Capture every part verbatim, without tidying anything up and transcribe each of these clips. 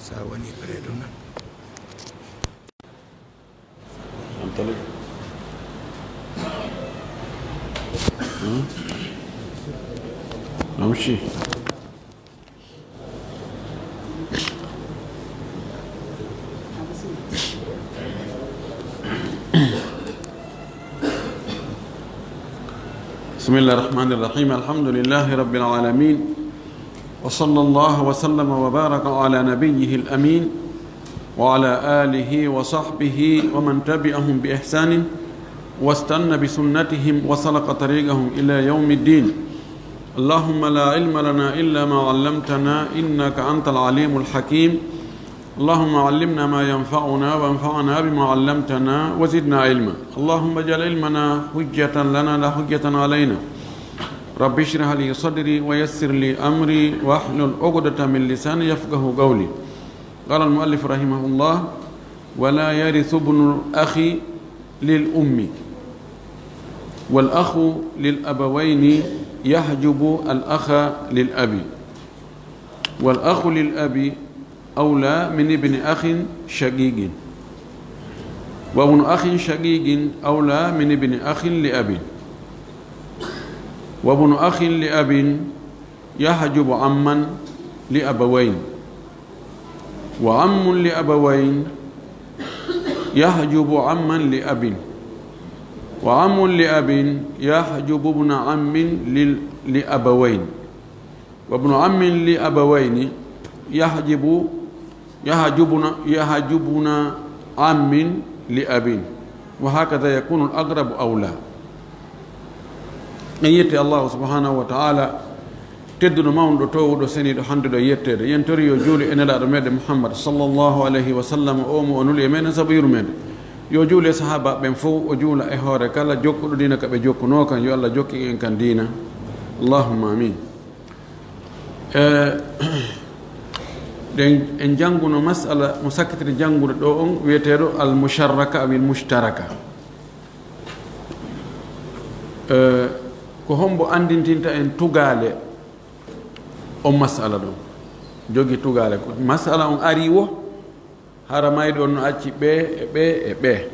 Sa woni prêt ɗum nan. Namshi. بسم الله الرحمن الرحيم. الحمد لله رب العالمين. وصلى الله وسلم وبارك على نبيه الأمين وعلى آله وصحبه ومن تبعهم بإحسان واستن بسنتهم وسلك طريقهم إلى يوم الدين. اللهم لا علم لنا إلا ما علمتنا إنك أنت العليم الحكيم. اللهم علمنا ما ينفعنا وانفعنا بما علمتنا وزدنا علما. اللهم اجعل علمنا حجة لنا لا حجة علينا. رب اشرح لي صدري ويسر لي أمري واحلل عقدة من لساني يفقه قولي. قال المؤلف رحمه الله: ولا يرث ابن الأخ للأم، والأخ للأبوين يحجب الأخ للأب، والأخ للأب أولى من ابن أخ شقيق، وابن أخ شقيق أولى من ابن أخ لأب، وابن أخ لأب يحجب عما لأبوين، وعم لأبوين يحجب عما لأب، وعم لأب يحجب ابن عم لل-، لأبوين، وابن عم لأبوين يحجب، يحجبن، يحجبن عم لأب، وهكذا يكون الأقرب أولى. En yetti Allahu subhanahu wa ta'ala, tedduɗo, mawnuɗo, towuɗo, seniiɗo, handuɗo e yetteede. Yen tori yo juuli e Nelaaɗo meɗen Muhammad sallallahu alayhi wa sallam, o mo o nuli e meɗen sabu yurmeende. Yo juuli e sahaaba ɓen fow, o juula e hoore kala jokkuɗo diina ka ɓe jokkunoo kan, yo Allah jokki en kan diina. Allahumma amin. Eh, ɗen en jannguno masala mo sakkitiri janngude ɗo on, wiyeteeɗo al musharraka aw il mushtaraka. Eh, ko hombo anndintinta en tugaale on masala ɗon? Jogi tugaale, ko masala on ari wo, hara mayɗo on no acci ɓe e ɓe e ɓe.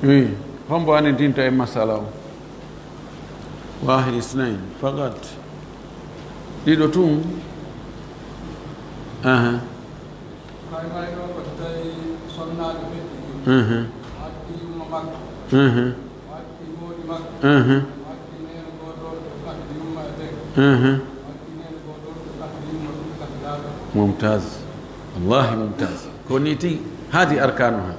Wi, hombo anndintinta en masala on? Wahid, isnain, fakat. Ɗiɗo tun. Aha. Kay mayɗo ko tawi sonnaajo feƴƴi ɗum. Mhm. Watti yumma makko. Mhm. Watti moodi makko. Mhm. Watti neene gootooɗo ɓe fadde yumma e ɓen. Mhm. Watti neene gootooɗo ɓe fadde yumma ɗum kasi laaɓa. Mumtaz. Wallahi mumtaz. Ko ni tigi. Hadi arkanuha.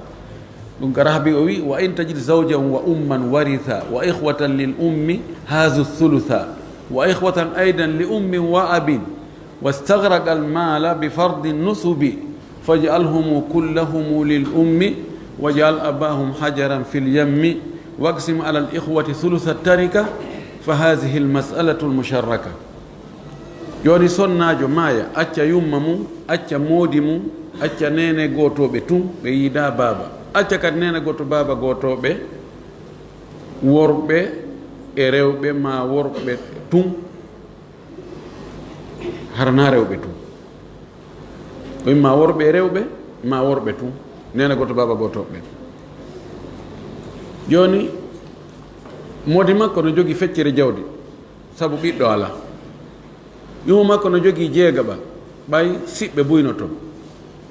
Ɗum ka Rahabi o wi: وإن تجد زوجا وأما ورثا وإخوة للأم حازوا الثلثا وإخوة أيضا لأم وأب واستغرق المال بفرض النصب فاجعلهم كلهم للأم واجعل أباهم حجرا في اليم واقسم على الإخوة ثلث التركة فهذه المسألة المشركة. Jooni sonnaajo maaya, acca yumma mum, acca moodi mum, acca neene gootooɓe tun, ɓe yiida baaba. Acca kadi neene gooto, baaba gootooɓe, worɓe e rewɓe, maa worɓe tun, hara naa rewɓe tun. Ko imma worɓe e rewɓe, maa worɓe tun, neene gooto, baaba gootooɓe. Jooni, moodi makko no jogii feccere jawdi, sabu ɓiɗɗo alaa. Yumma makko no jogii jeegaɓal, ɓay siɓɓe buy no ton.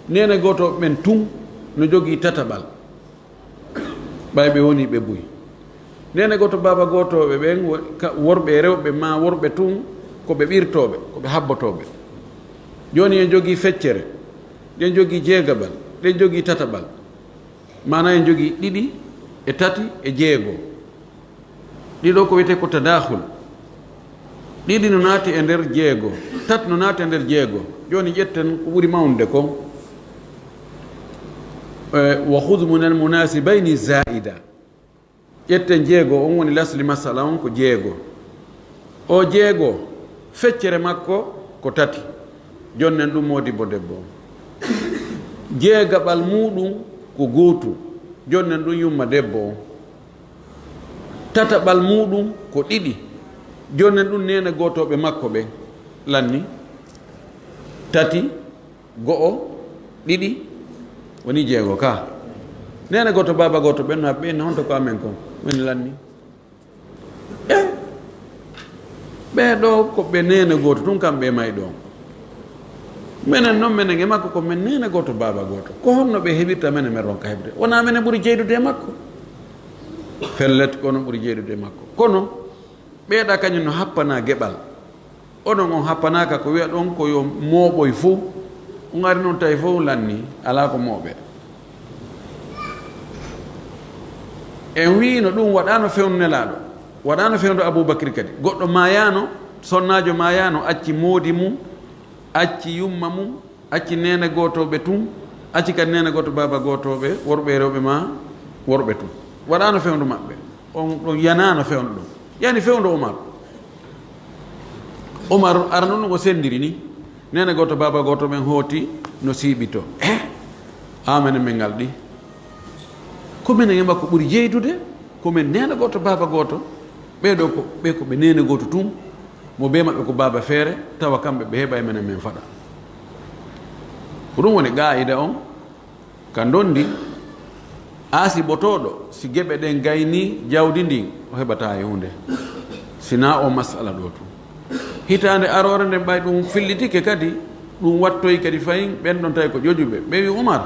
Neene gootooɓe ɓen tun no jogii tataɓal, ɓay ɓe wonii ɓe buy. Neene gooto, baaba gootooɓe ɓen wo-, ka-, worɓe e rewɓe, maa worɓe tun, ko ɓe ɓirtooɓe, ko ɓe habbotooɓe. Jooni en jogii feccere, ɗen jogii jeegaɓal, ɗen jogii tataɓal. Maanaa en jogii ɗiɗi e tati e jeego. Ɗiɗo ko wiyetee ko tadaakhul. Ɗiɗi no naati e nder jeego, tati no naati e nder jeego. Jooni ƴetten ko ɓuri mawnude kon. Eh, wa khudh min al munasibayni zaida. Ƴetten jeego, on woni lasli masala on ko jeego. O jeego, feccere makko ko tati. Jonnen ɗum moodibbo debbo on. Jeegaɓal muuɗum ko gootum. Jonnen ɗum yumma debbo on. Tataɓal muuɗum ko ɗiɗi. Jonnen ɗum neene gootooɓe makko ɓen. Lanni. Tati, go'o, ɗiɗi, woni jeego ka. Neene gooto, baaba gooto, ɓen no ɓe honto ko amen kon. Woni lanni. E ɓee ɗoo ko ɓe neene gooto tun, kamɓe e mayɗo on. Menen non, menen e makko ko men neene gooto, baaba gooto. Ko honno ɓe heɓirta menen, men ronka heɓde? Wonaa menen ɓuri jeydude e makko? Pellet, kono ɓuri jeydude e makko. Kono ɓee ɗaa kañum no happanaa geɓal. Onon on happanaaka ko wi'a ɗon ko yo mooɓoy fow. On ari non tawi fow lanni, alaa ko mooɓe. En wi'ino ɗum waɗaano fewndo Nelaaɗo, waɗaano fewndo Abubakri kadi. Goɗɗo maayaano, sonnaajo maayaano, acci moodi mum, acci yumma mum, acci neene gootooɓe tun, acci kadi neene gooto, baaba gootooɓe, worɓe e rewɓe maa worɓe tun. Waɗaano fewndo maɓɓe. On ɗon yanaano fewndo ɗon. Yani fewndo Umar. Umar arano no o sendiri ni. Neene gooto, baaba gooto, ɓen hooti no siiɓi to. Eh? Amene men ngal ɗi. Ko menen e makko ɓuri jeydude, ko men neene gooto, baaba gooto. Ɓee ɗoo ko, ɓee ko ɓe neene gooto tun. Mo bee maɓɓe ko baaba feere, tawa kamɓe ɓe heɓa e menen men faɗa. Ko ɗum woni qaa'ida on. Ka ndondi, aasibotooɗo, si geɓe ɗen gaynii jawdi ndin, o heɓataa e huunde. Sinaa o masala ɗoo tun. Hitaande aroore nden, ɓay ɗum fillitike kadi, ɗum wattoyi kadi fayin, ɓen ɗon tawi ko ƴoƴuɓe. Ɓe wi Umar,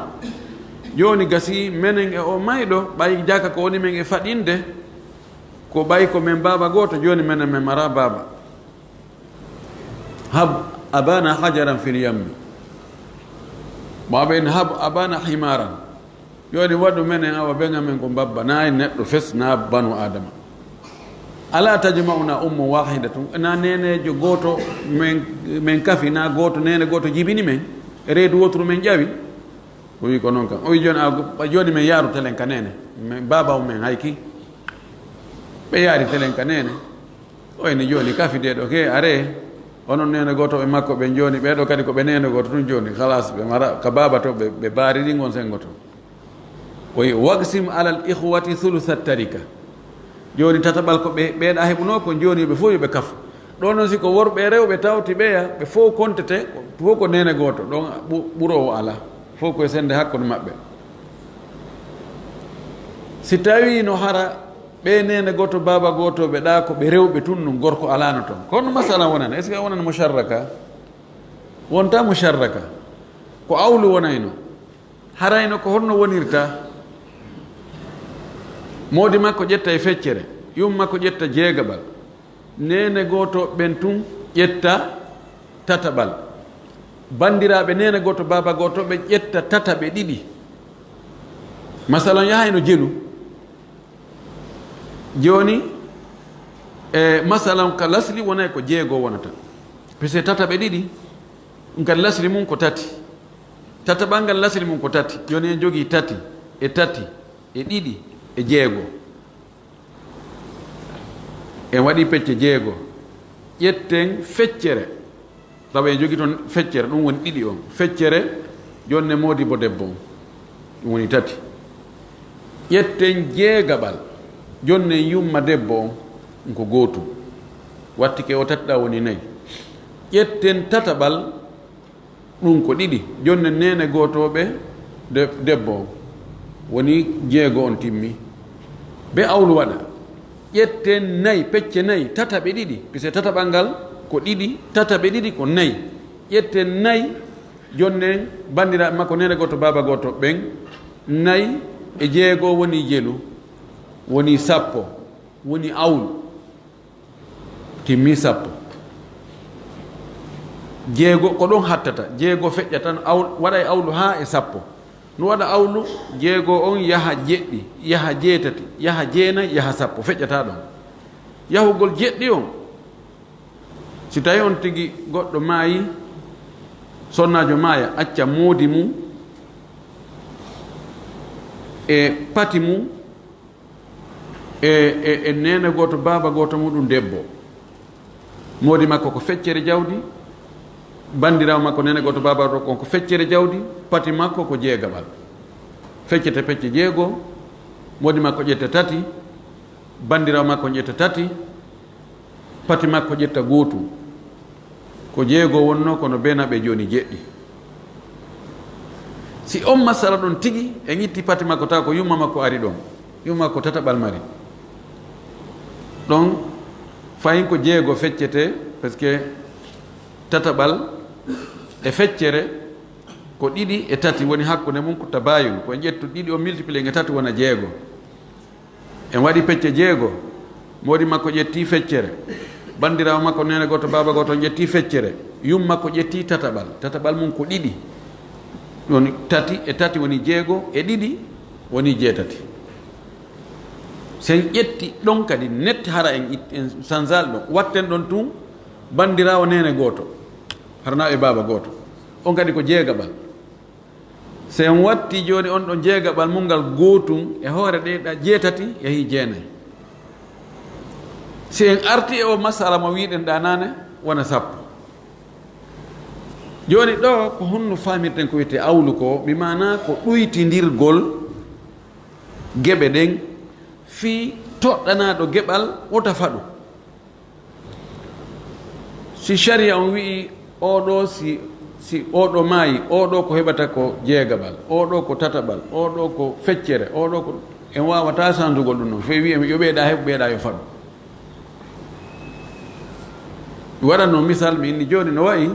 jooni gasii menen e o mayɗo, ɓay jaka ko woni men e faɗinde, ko ɓay ko men baaba gooto, jooni menen men maraa baaba. Hab abana hajaran fil yammi. Maa ɓen hab abana himaran. Jooni waɗu menen awa ɓen amen ko mbabba, naa en neɗɗo fes, naa banu Aadama. Ala tajma'una ummu wahidatun, naa neeneejo gooto men, men kafi, naa gooto, neene gooto jibini men, reedu wooturu men ƴawi. O wi ko non kan. O wi jooni, a, jooni men yaaru telen ka neene. Men baaba o men hayki. Ɓe yaari telen ka neene. O eni jooni kafi de ɗo ke are. Onon neene gooto ɓe makko ɓen jooni, ɓee ɗoo kadi ko ɓe neene gooto tun jooni. Halas, ɓe mara ka baaba to ɓe, ɓe baari ɗi ngon sengo to. O wi, "Waqsim alal ikhwati thuluthat tarika." Jooni tataɓal ko ɓe, ɓee ɗaa heɓunoo ko jooni ɓe fow yo ɓe kafu. Ɗoo non si ko worɓe e rewɓe tawti ɓeya, ɓe fow kontete, fow ko neene gooto. Ɗon ɓu-, ɓuroowo alaa. Fow ko e sende hakkunde maɓɓe. Si tawii no hara ɓee neene gooto, baaba gooto, ɓe ɗaa ko ɓe rewɓe tun, non gorko alaano ton. Kono masala wonana, est-ce que wonana musharraka? Wonta musharraka. Ko awlu wonayno. Harayno ko honno wonirta? Moodi makko ƴetta e feccere, yumma makko ƴetta jeegaɓal. Neene gooto ɓen tun ƴetta tataɓal. Bandiraaɓe neene gooto, baaba gooto ɓe ƴetta tataɓe ɗiɗi. Masalan, yahayno jelu. Jooni, e, masalan, ka lasli wonay ko jeego wonata. Puisque tataɓe ɗiɗi, ɗum kadi lasli mum ko tati. Tataɓal ngal lasli mum ko tati. Jooni en jogii tati, e tati, e ɗiɗi, e jeego. En waɗi pecce jeego. Ƴetten feccere. Tawa en jogii toon feccere, ɗum woni ɗiɗi on. Feccere, jonne moodi bo debbo on. Ɗum woni tati. Ƴetten jeegaɓal, jonnen yumma debbo on, ɗum ko gootum. Wattike o tati ɗa woni nayi. Ƴetten tataɓal, ɗum ko ɗiɗi. Jonnen neene gootooɓe de-, debbo on. Woni jeego on timmi. Be awlu waɗa. Ƴetten nayi, pecce nayi, tataɓe ɗiɗi. Puisque tataɓal ngal ko ɗiɗi, tataɓe ɗiɗi ko nayi. Ƴetten nayi, jonnen banndiraaɓe makko, neene gooto, baaba gooto ɓen. Nayi e jeego woni jelu, woni sappo, woni awlu. Timmi sappo. Jeego ko ɗon hattata, jeego feƴƴa tan, awl-, waɗay awlu haa e sappo. No waɗa awlu, jeego on yaha jeɗɗi, yaha jeetati, yaha jeenay, yaha sappo, feƴƴata ɗon. Yahugol jeɗɗi on, si tawi on tigi goɗɗo maayi, sonnaajo maaya, acca moodi mum e pati mum, e, e, e neene gooto, baaba gooto muɗum debbo. Moodi makko ko feccere jawdi, banndiraawo makko neene gooto, baaba gooto ko feccere jawdi, pati makko ko jeegaɓal. Feccete pecce jeego, moodi makko ƴetta tati, banndiraawo makko ƴetta tati, pati makko ƴetta gootum. Ko jeego wonnoo, kono bee naɓe jooni jeɗɗi. Si on masala ɗon tigi, en itti pati makko, tawa ko yumma makko ari ɗon. Yumma makko tataɓal mari. Ɗon fayin ko jeego feccete, parce que tataɓal e feccere ko ɗiɗi e tati woni hakkunde mum, ko tabayun, ko en ƴettu ɗiɗi o multiplier e tati wona jeego. En waɗi pecce jeego. Moodi makko ƴetti feccere. Banndiraawo makko neene gooto, baaba gooto, on ƴetti feccere. Yum makko ƴetti tataɓal. Tataɓal mum ko ɗiɗi. Woni tati e tati woni jeego, e ɗiɗi woni jeetati. Sen ƴetti ɗon kadi net, hara en it-, en sanzal ɗon. Watten ɗon tun banndiraawo neene gooto. Hara na e baaba gooto. On kadi ko jeegaɓal. So en watti jooni on ɗon jeegaɓal mum ngal gootum e hoore ɗee ɗa jeetati yahii jeenay. Si en arti e o masala mo wiiɗen ɗa naane, wona sappo. Jooni ɗo ko honno faamirten ko wiyetee awlu ko, bi maanaa ko ɗuytindirgol geɓe ɗen fii toɗɗanaaɗo geɓal wota faɗu. Si sharia on wi'i, oo ɗoo, si, si oo ɗoo maayi, oo ɗoo ko heɓata ko jeegaɓal, oo ɗoo ko tataɓal, oo ɗoo ko feccere, oo ɗoo ko, en waawataa sandugol ɗum ɗon. Fii wi'en yo ɓee ɗa heɓu, ɓee ɗa yo faɗu. Mi waɗanno misal, mi inni jooni no wa'i,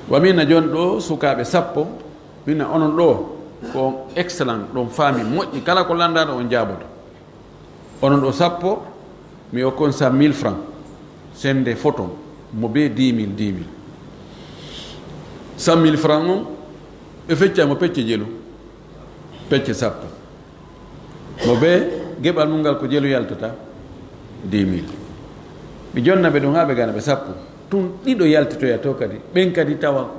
wa min na jooni ɗoo sukaaɓe sappo, min na onon ɗoo ko excellent, ɗon faami moƴƴi, kala ko lanndaaɗo on jaaboto. Onon ɗo sappo, mi okki on cent mille francs. Sende photo mo be dix mille, dix mille. Cent mille francs on, ɓe fecca mo pecce jelu, pecce sappo. Mo be geɓal mum ngal ko jelu yaltata, dix mille. Mi jonna ɓe ɗum haa ɓe gana ɓe sappo. Tun ɗiɗo yaltitoya to kadi. Ɓen kadi tawa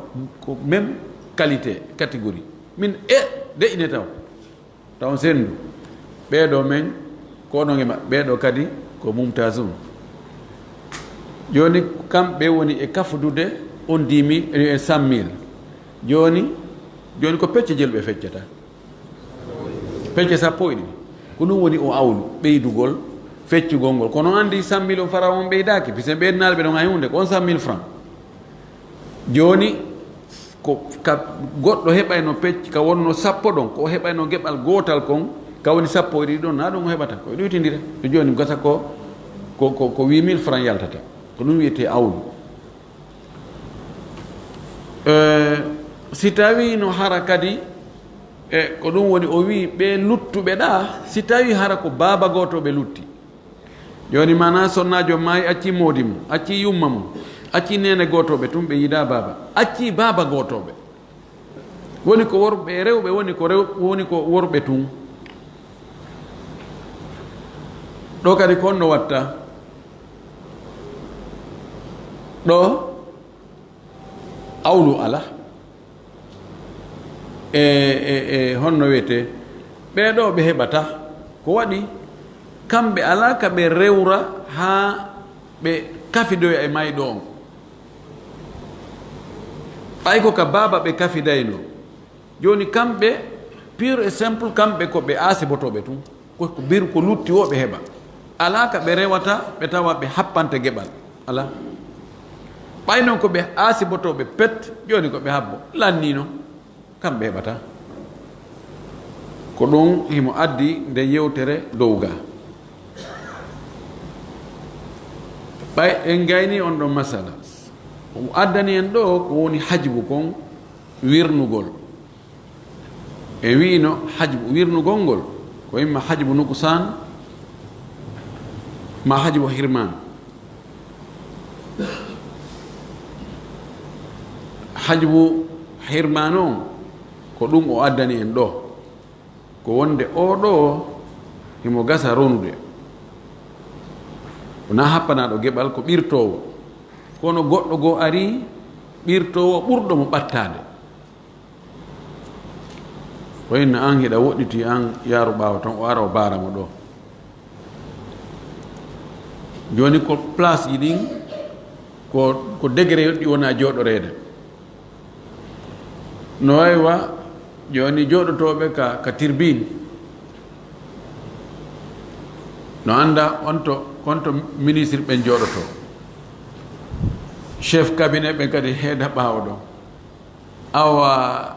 ko même qualité, catégorie. Min e de ine tawa. Taw on senndu. Ɓee ɗoo men ko onon e maɓɓe, ɓee ɗoo kadi ko mumtazun. Jooni kamɓe woni e kafudude on dix mille e cent mille. Jooni, jooni ko pecce jelu ɓe feccata. Pecce sappo e ɗiɗi. Ko ɗum woni o awlu, ɓeydugol, feccugol ngol. Kono on anndi cent mille on fara on ɓeydaaki, puisque ɓeydanaaɗo ɓe ɗon hay huunde, ko on cent mille francs. Jooni, ko ka goɗɗo heɓayno pecce, ka wonno sappo ɗon, ko o heɓayno geɓal gootal kon, ka woni sappo e ɗiɗi ɗon, na ɗum o heɓata, ko e ɗuytindira. Ɗum jooni gasa ko, ko, ko, ko huit mille francs yaltata. Ko ɗum wiyetee awlu. Eh, si tawii no hara kadi, e ko ɗum woni o wi'i ɓe luttuɓe ɗa, si tawii hara ko baaba gooto ɓe lutti. Jooni maanaa sonnaajo maayi, accii moodi mum, accii yumma mum, accii neene gootooɓe tun, ɓe yiɗaa baaba, accii baaba gootooɓe. Woni ko worɓe e rewɓe, woni ko rew-, woni ko worɓe tun. Ɗo kadi ko honno watta? Ɗo awlu ala. E, e, e honno wiyetee? Ɓee ɗoo ɓe heɓata. Ko waɗi? Kamɓe alaa ka ɓe rewra haa ɓe kafidoya e mayɗo on. Ɓay ko ka baaba ɓe kafidayno. Jooni kamɓe, pur et simple, kamɓe ko ɓe aasibotooɓe tun. Ko, ko biru ko lutti o ɓe heɓa. Alaa ka ɓe rewata, ɓe tawa ɓe happante geɓal. Alaa. Ɓay non ko ɓe aasibotooɓe pet, jooni ko ɓe habbo. Lanniino, kamɓe heɓata. Ko ɗum himo addi nde yewtere dow ga. Ɓay en gayni on ɗon masala. Ko addani en ɗo ko woni hajbu kon, wirnugol. E wi'ino hajbu, wirnugol ngol, ko imma hajbu nukusaan, ma hajbu hirmaan. Hajbu hirmaan on, ko ɗum o addani en ɗo. Ko wonde oo ɗo himo gasa ronude. Wonaa happanaaɗo geɓal, ko ɓirtoowo. Kono goɗɗo goo ari, ɓirtoowo ɓurɗo mo ɓattaade. Ko inna an hiɗa woɗɗiti an yaaru ɓaawo ton, o ara o baara mo ɗo. Jooni ko place ji ɗin, ko, ko degré ɗi wona jooɗoreede. No wayi wa jooni jooɗotooɓe ka, ka tribune. No annda on to, on to ministre ɓen jooɗotoo. Chef cabinet ɓen kadi heeda ɓaawo ɗon. Awa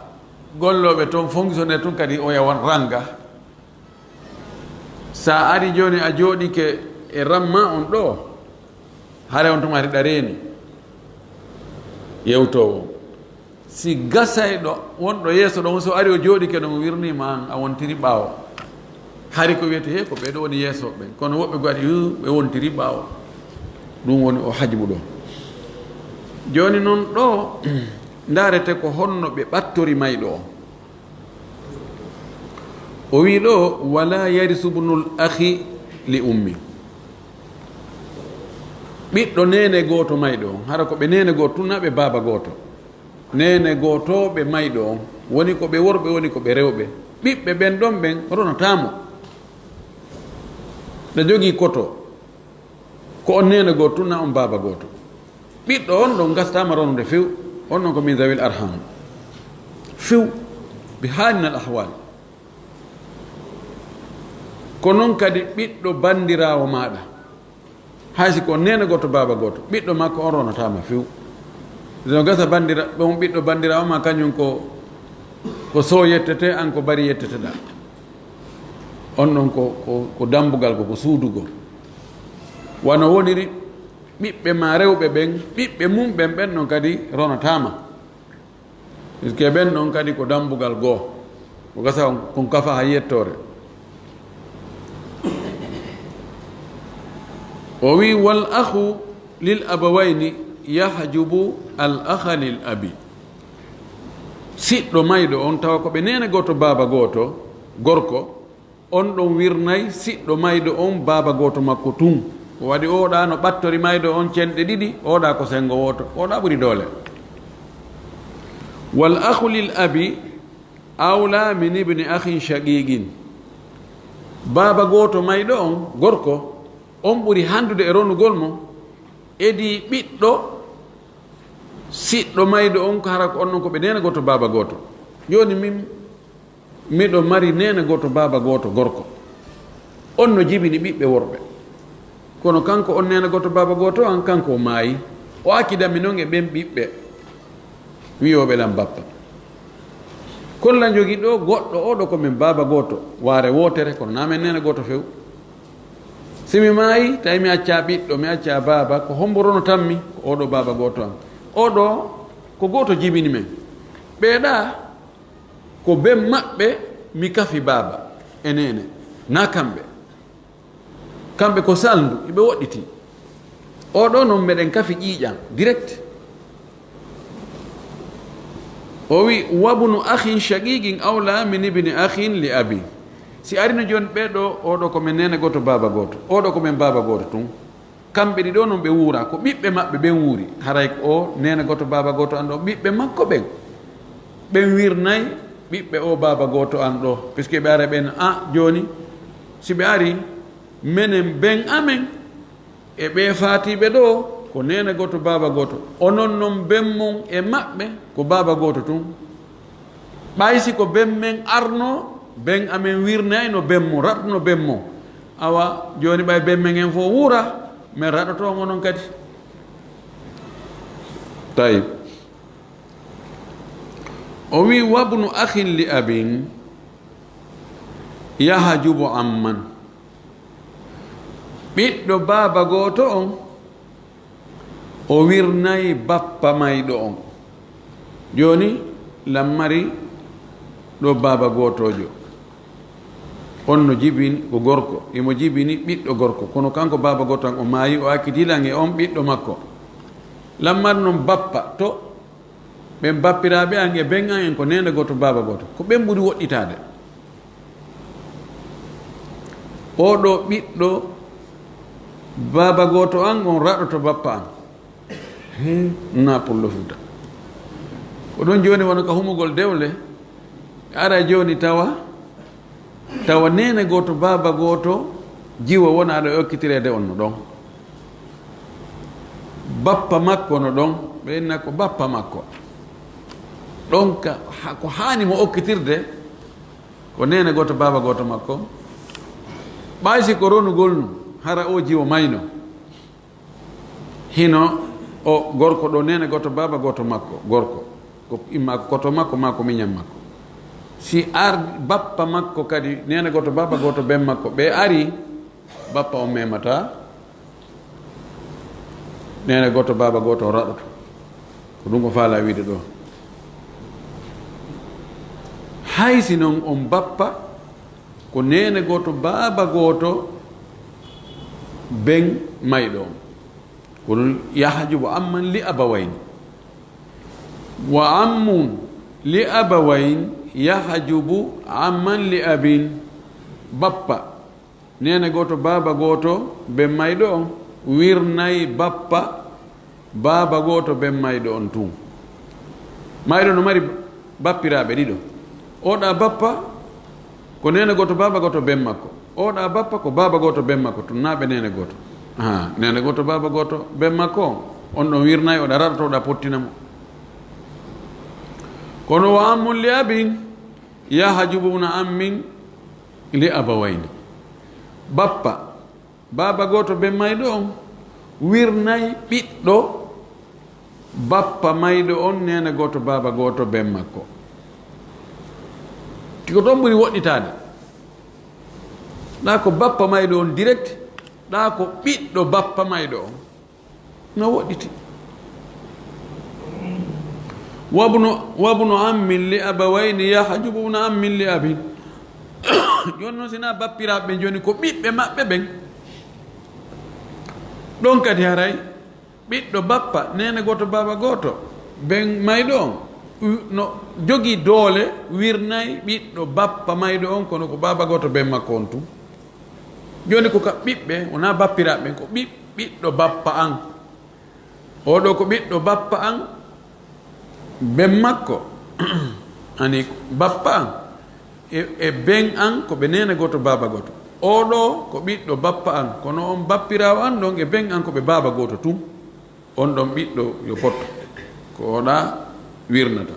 gollooɓe toon, fonctionnaire tun kadi o yawan ranga. Sa ari jooni a jooɗike e ramma on ɗo, hare on tuma hiɗa reeni yewtoowo. Si gasayɗo wonɗo yeeso ɗon, so ari o jooɗike ɗon, o wirniima an, a wontiri ɓaawo. Hari ko wiyete he ko ɓee ɗo woni yeeso ɓen, kono woɓɓe goo ari, "Yu, ɓe wontiri ɓaawo." Ɗum woni o hajbu ɗo. Jooni noon ɗo, ndaarete ko honno ɓe ɓattori mayɗo o. O wii ɗo, "Wala yarisu bunul akhi li ummi." Ɓiɗɗo neene gooto mayɗo on, hara ko ɓe neene gooto tun, na ɓe baaba gooto. Neene gootooɓe mayɗo on, woni ko ɓe worɓe, woni ko ɓe rewɓe. Ɓiɓɓe ɓen ɗon ɓen ronataa mo. Ɗa jogii koto, ko on neene gooto tun, na on baaba gooto. Ɓiɗɗo on ɗon gastaama ronude few, on ɗon ko min zawil arham. Few, bi haalin al ahwal. Ko non kadi ɓiɗɗo banndiraawo maaɗa. Hay si ko neene gooto, baaba gooto, ɓiɗɗo makko on ronataa ma few. No gasa banndira-, on ɓiɗɗo banndiraawo ma, kañum ko, ko soo yettete, an ko bari yetteteɗaa. On ɗon ko, ko, ko dambugal, ko, ko suudugo. Wano woniri ɓiɓɓe ma rewɓe ɓen, ɓiɓɓe mum ɓen, ɓen ɗon kadi ronataa ma. Puisque ɓen ɗon kadi ko dambugal goo. Ko gasa on, kon kafa hay yettoore. O wi, "Wal akhu lil abawayni yahjubu al akha lil abi." Siɗɗo mayɗo on, tawa ko ɓe neene gooto, baaba gooto, gorko, on ɗon wirnay siɗɗo mayɗo on baaba gooto makko tun. Ko waɗi oɗa no ɓattori mayɗo on cenɗe ɗiɗi, oɗa ko senngo wooto, oɗa ɓuri doole. Wal akhu lil abi awla min ibni akhin shaqiqin. Baaba gooto mayɗo on, gorko, on ɓuri handude e ronugol mo, edii ɓiɗɗo siɗɗo mayɗo on, ko hara ko on non ko ɓe neene gooto, baaba gooto. Jooni min, miɗo mari neene gooto, baaba gooto, gorko. On no jibini ɓiɓɓe worɓe. Kono kanko on neene gooto, baaba gooto an, kanko o maayi. O accidami non e ɓen ɓiɓɓe wiyooɓe lan bappa. Kono lan jogii ɗo goɗɗo, oɗo ko men baaba gooto, waare wootere, kono na men neene gooto few. Si mi maayi, tawi mi accaa ɓiɗɗo, mi accaa baaba, ko hombo ronotammi? Ko oɗo baaba gooto an. Oɗo ko gooto jibini men. Ɓeeɗa ko ben maɓɓe mi kafi baaba e neene, na kamɓe. Kamɓe ko salndu, iɓe woɗɗiti. Oɗo non meɗen kafi ƴiiƴan, direct. O wi, "Wabnu akhin shaqiqin awla min ibni akhin li abi." Si arino jooni ɓe ɗo, oɗo ko men neene gooto, baaba gooto. Oɗo ko men baaba gooto tun. Kamɓe ɗiɗo non ɓe wuura, ko ɓiɓɓe maɓɓe ɓen wuuri. Haray ko o neene gooto, baaba gooto an ɗo, ɓiɓɓe makko ɓen. Ɓen wirnay ɓiɓɓe o baaba gooto an ɗo. Puisque ɓe ara ɓen, a, jooni, si ɓe ari, menen ben amen, e ɓee faatiiɓe ɗo, ko neene gooto, baaba gooto. Onon non ben mon e maɓɓe, ko baaba gooto tun. Ɓay si ko ben men arno, ben amen wirnayno ben mo, raɗno ben mo. Awa, jooni ɓay ben men en fof wuura, men raɗoto mo non kadi. Tayib. O wi, "Wabnu akhin li abin yahjubu amman." Ɓiɗɗo baaba gooto on, o wirnay bappa mayɗo on. Jooni, lan mari ɗo baaba gootoojo. On no jibini ko gorko, imo jibini ɓiɗɗo gorko. Kono kanko baaba gooto an o maayi, o accidi lan e on ɓiɗɗo makko. Lan mari non bappa to ɓen bappiraaɓe an e ben an en ko neene gooto, baaba gooto. Ko ɓen ɓuri woɗɗitaade. Oɗo ɓiɗɗo baaba gooto an, on raɗoto bappa an. He, na Pullo Fuuta. Ko ɗon jooni wano ka humugol dewle. Ara jooni tawa, tawa neene gooto, baaba gooto, jiwo wonaaɗo e okkitireede on no ɗon. Bappa makko no ɗon, ɓe inna ko bappa makko. Ɗon ka, ha, ko haani mo okkitirde, ko neene gooto, baaba gooto makko. Ɓay si ko ronugol nu, hara o jiwo mayno. Hino O gorko ɗo, neene gooto, baaba gooto makko, gorko. Ko imma ko koto makko, maa ko miñan makko. Si ar bappa makko kadi, neene gooto, baaba gooto, ben makko, ɓe ari, bappa on memataa. Neene gooto, baaba gooto, o raɗoto. Ko ɗum o faalaa wiide ɗo. Hay si non on bappa, ko neene gooto, baaba gooto, ben mayɗo on. Ko ɗum yahjubu amman li abawayni. Wa ammun li abawayn yahjubu amman li abin. Bappa, neene gooto, baaba gooto, ben mayɗo on, wirnay bappa, baaba gooto, ben mayɗo on tun. Mayɗo no mari bappiraaɓe ɗiɗo. Oɗa bappa, ko neene gooto, baaba gooto, ben makko. Oɗa bappa, ko baaba gooto, ben makko. Tun naa ɓe neene gooto. Aha, neene gooto, baaba gooto, ben makko. On ɗon wirnay, oɗa raɗoto, oɗa pottina mo. Kono wa ammun li abin, yahjubu ibna ammin li abawayni. Bappa, baaba gooto, ben mayɗo on, wirnay ɓiɗɗo bappa mayɗo on, neene gooto, baaba gooto, ben makko. Tiko toon ɓuri woɗɗitaade. Ɗa ko bappa mayɗo on direct, ɗa ko ɓiɗɗo bappa mayɗo on. No woɗɗiti. Wabnu, wabnu ammin li abawayni yahjubu ibna ammin li abin. Jooni noon, si naa bappiraaɓe ɓen, jooni ko ɓiɓɓe maɓɓe ɓen. Ɗon kadi haray, ɓiɗɗo bappa, neene gooto, baaba gooto, ben mayɗo on, u-, no jogii doole, wirnay ɓiɗɗo bappa mayɗo on, kono ko baaba gooto, ben makko on tun. Jooni ko ka ɓiɓɓe, wonaa bappiraaɓe ɓen, ko ɓiɓ-, ɓiɗɗo bappa an. Oo ɗoo ko ɓiɗɗo bappa an, ben makko, ani bappa an, e, e ben an ko ɓe neene gooto, baaba gooto. Oo ɗoo ko ɓiɗɗo bappa an, kono on bappiraawo an ɗon e ben an ko ɓe baaba gooto tun. On ɗon ɓiɗɗo yo potto. Ko oɗa wirnata.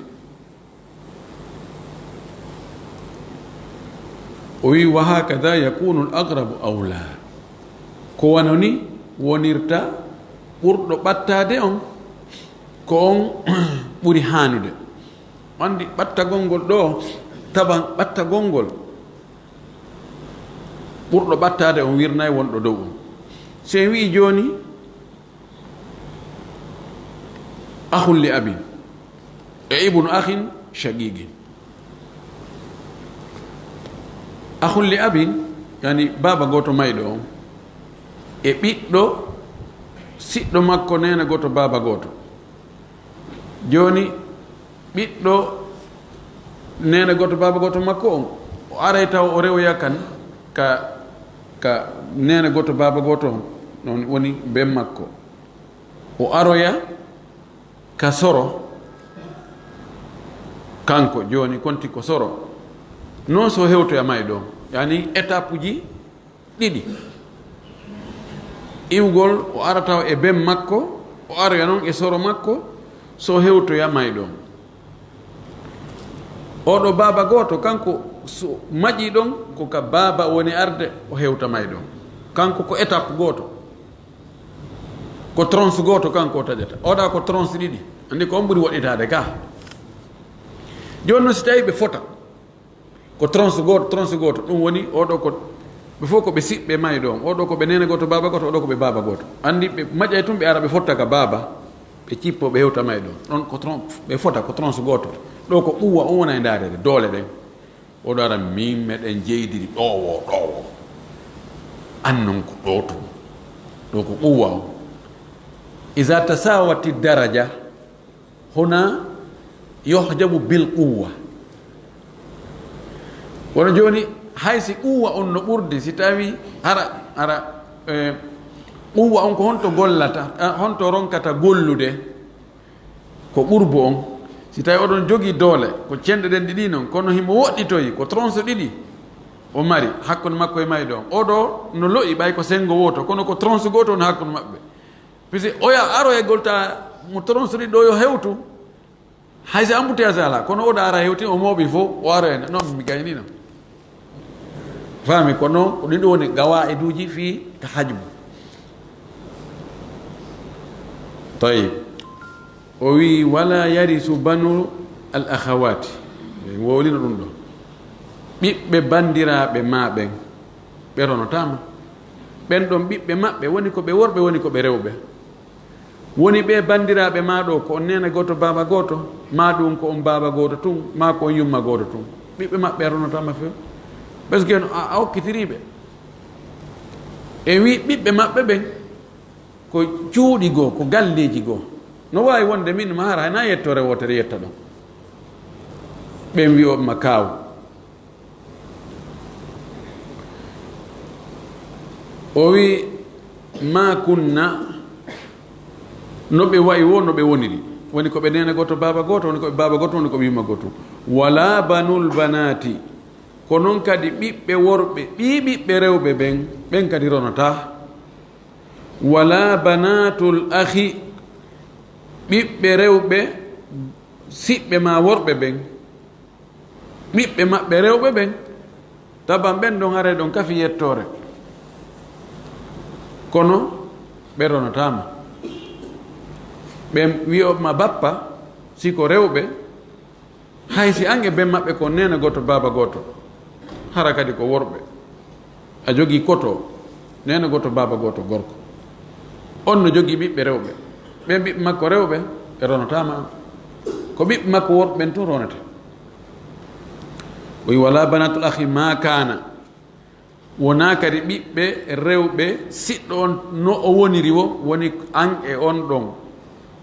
O wi, "Wa hakada yakunu al aqrabu awla." Ko wano ni wonirta ɓurɗo ɓattaade on, ko on ɓuri haanude. Anndi ɓattagol ngol ɗo, taban ɓattagol ngol, ɓurɗo ɓattaade on wirnay wonɗo dow on. Si en wi'i jooni, akhun li abin e ibnu akhin shaqiqin. Akhun li abin, yani baaba gooto mayɗo on, e ɓiɗɗo siɗɗo makko, neene gooto, baaba gooto. Jooni, ɓiɗɗo neene gooto, baaba gooto makko on, o aray taw o rewoya kan ka, ka neene gooto, baaba gooto on, non woni ben makko. O aroya ka soro, kanko jooni konti ko soro. Non so hewtoya mayɗo on, yani étape uji ɗiɗi. Iwgol, o arata o e ben makko, o aroya non e soro makko, so hewtoya mayɗo on. Oɗo baaba gooto, kanko so maƴi ɗon, ko ka baaba woni arde, o hewta mayɗo on. Kanko ko étape gooto. Ko tronche gooto kanko o taƴata. Oɗa ko tronche ɗiɗi. Anndi ko on ɓuri woɗɗitaade ka. Jooni non si tawi ɓe fota, ko tronche gooto, tronche gooto. Ɗum woni oɗo ko ɓe fof ko ɓe siɓɓe mayɗo on. Oɗo ko ɓe neene gooto, baaba gooto, oɗo ko ɓe baaba gooto. Anndi ɓe maƴay tun ɓe ara ɓe fotta ka baaba, ɓe cippo ɓe hewta mayɗo on. Ɗon ko tron-, ɓe fota ko tronche gooto. Ɗo ko ɓuwa on wona e ndaarede, doole ɗen. Oɗo ara min meɗen jeydiri ɗowo, ɗowo. Annon ko ɗo tun. Ɗo ko ɓuwa on. Iza tasawati daraja, huna yuhjabu bil quwwa. Kono jooni, hay si quwwa on no ɓurdi, si tawi hara, hara, eh, quwwa on ko honto gollata, eh, honto ronkata gollude, ko ɓurbu on. Si tawi oɗon jogii doole, ko cenɗe ɗen ɗiɗi non, kono himo woɗɗitoyi, ko tronche ɗiɗi o mari, hakkunde makko e mayɗo on. Oɗo no lo'i ɓay ko senngo wooto, kono ko tronche gooto on hakkunde maɓɓe. Puisque oya aro e golta mo tronche ɗiɗi ɗo yo hewtu, hay si embouteillage alaa, kono oɗo ara hewti, o mooɓi fof, o aro e non mi gayni non. Faami, kono ko ɗin ɗo woni qawaiduuji fii ka hajbu. Tayyib. O wi, "Wala yarisu banu al akhawati." En wowlino ɗum ɗo. Ɓiɓɓe bandiraaɓe ma ɓen, ɓe ronataama. Ɓen ɗon ɓiɓɓe maɓɓe, woni ko ɓe worɓe, woni ko ɓe rewɓe. Woni ɓe bandiraaɓe ma ɗo, ko on neene gooto, baaba gooto, ma ɗum ko on baaba gooto tun, ma ko on yumma gooto tun. Ɓiɓɓe maɓɓe a ronataama few. Parce que no a, a okkitiri ɓe. E wi ɓiɓɓe maɓɓe ɓen, ko cuuɗi goo, ko galleeji goo. No waawi wonde min ma hara hayna yettoore wootere yetta ɗon. Ɓen wi'o ma kaaw. O wi, "Ma kunna," no ɓe wa'i wo, no ɓe woniri. Woni ko ɓe neene gooto, baaba gooto, woni ko ɓe baaba gooto, woni ko ɓe yumma gooto. "Wala banul banati," ko non kadi ɓiɓɓe worɓe, ɓii ɓiɓɓe rewɓe ɓen, ɓen kadi ronataa. "Wala banatul akhi," ɓiɓɓe rewɓe, siɓɓe ma worɓe ɓen, ɓiɓɓe maɓɓe rewɓe ɓen, taban ɓen ɗon haray ɗon kafi yettoore. Kono ɓe ronataama. Ɓen wi'o ma bappa, si ko rewɓe, hay si an e ben maɓɓe ko neene gooto, baaba gooto, hara kadi ko worɓe. A jogii koto, neene gooto, baaba gooto, gorko. On no jogii ɓiɓɓe rewɓe. Ɓen ɓiɓɓe makko rewɓe, ɓe ronataama. Ko ɓiɓɓe makko worɓe ɓen tun ronete. O wi, "Wala banatul akhi ma kana." Wonaa kadi ɓiɓɓe rewɓe siɗɗo on no o woniri wo, woni an e on ɗon.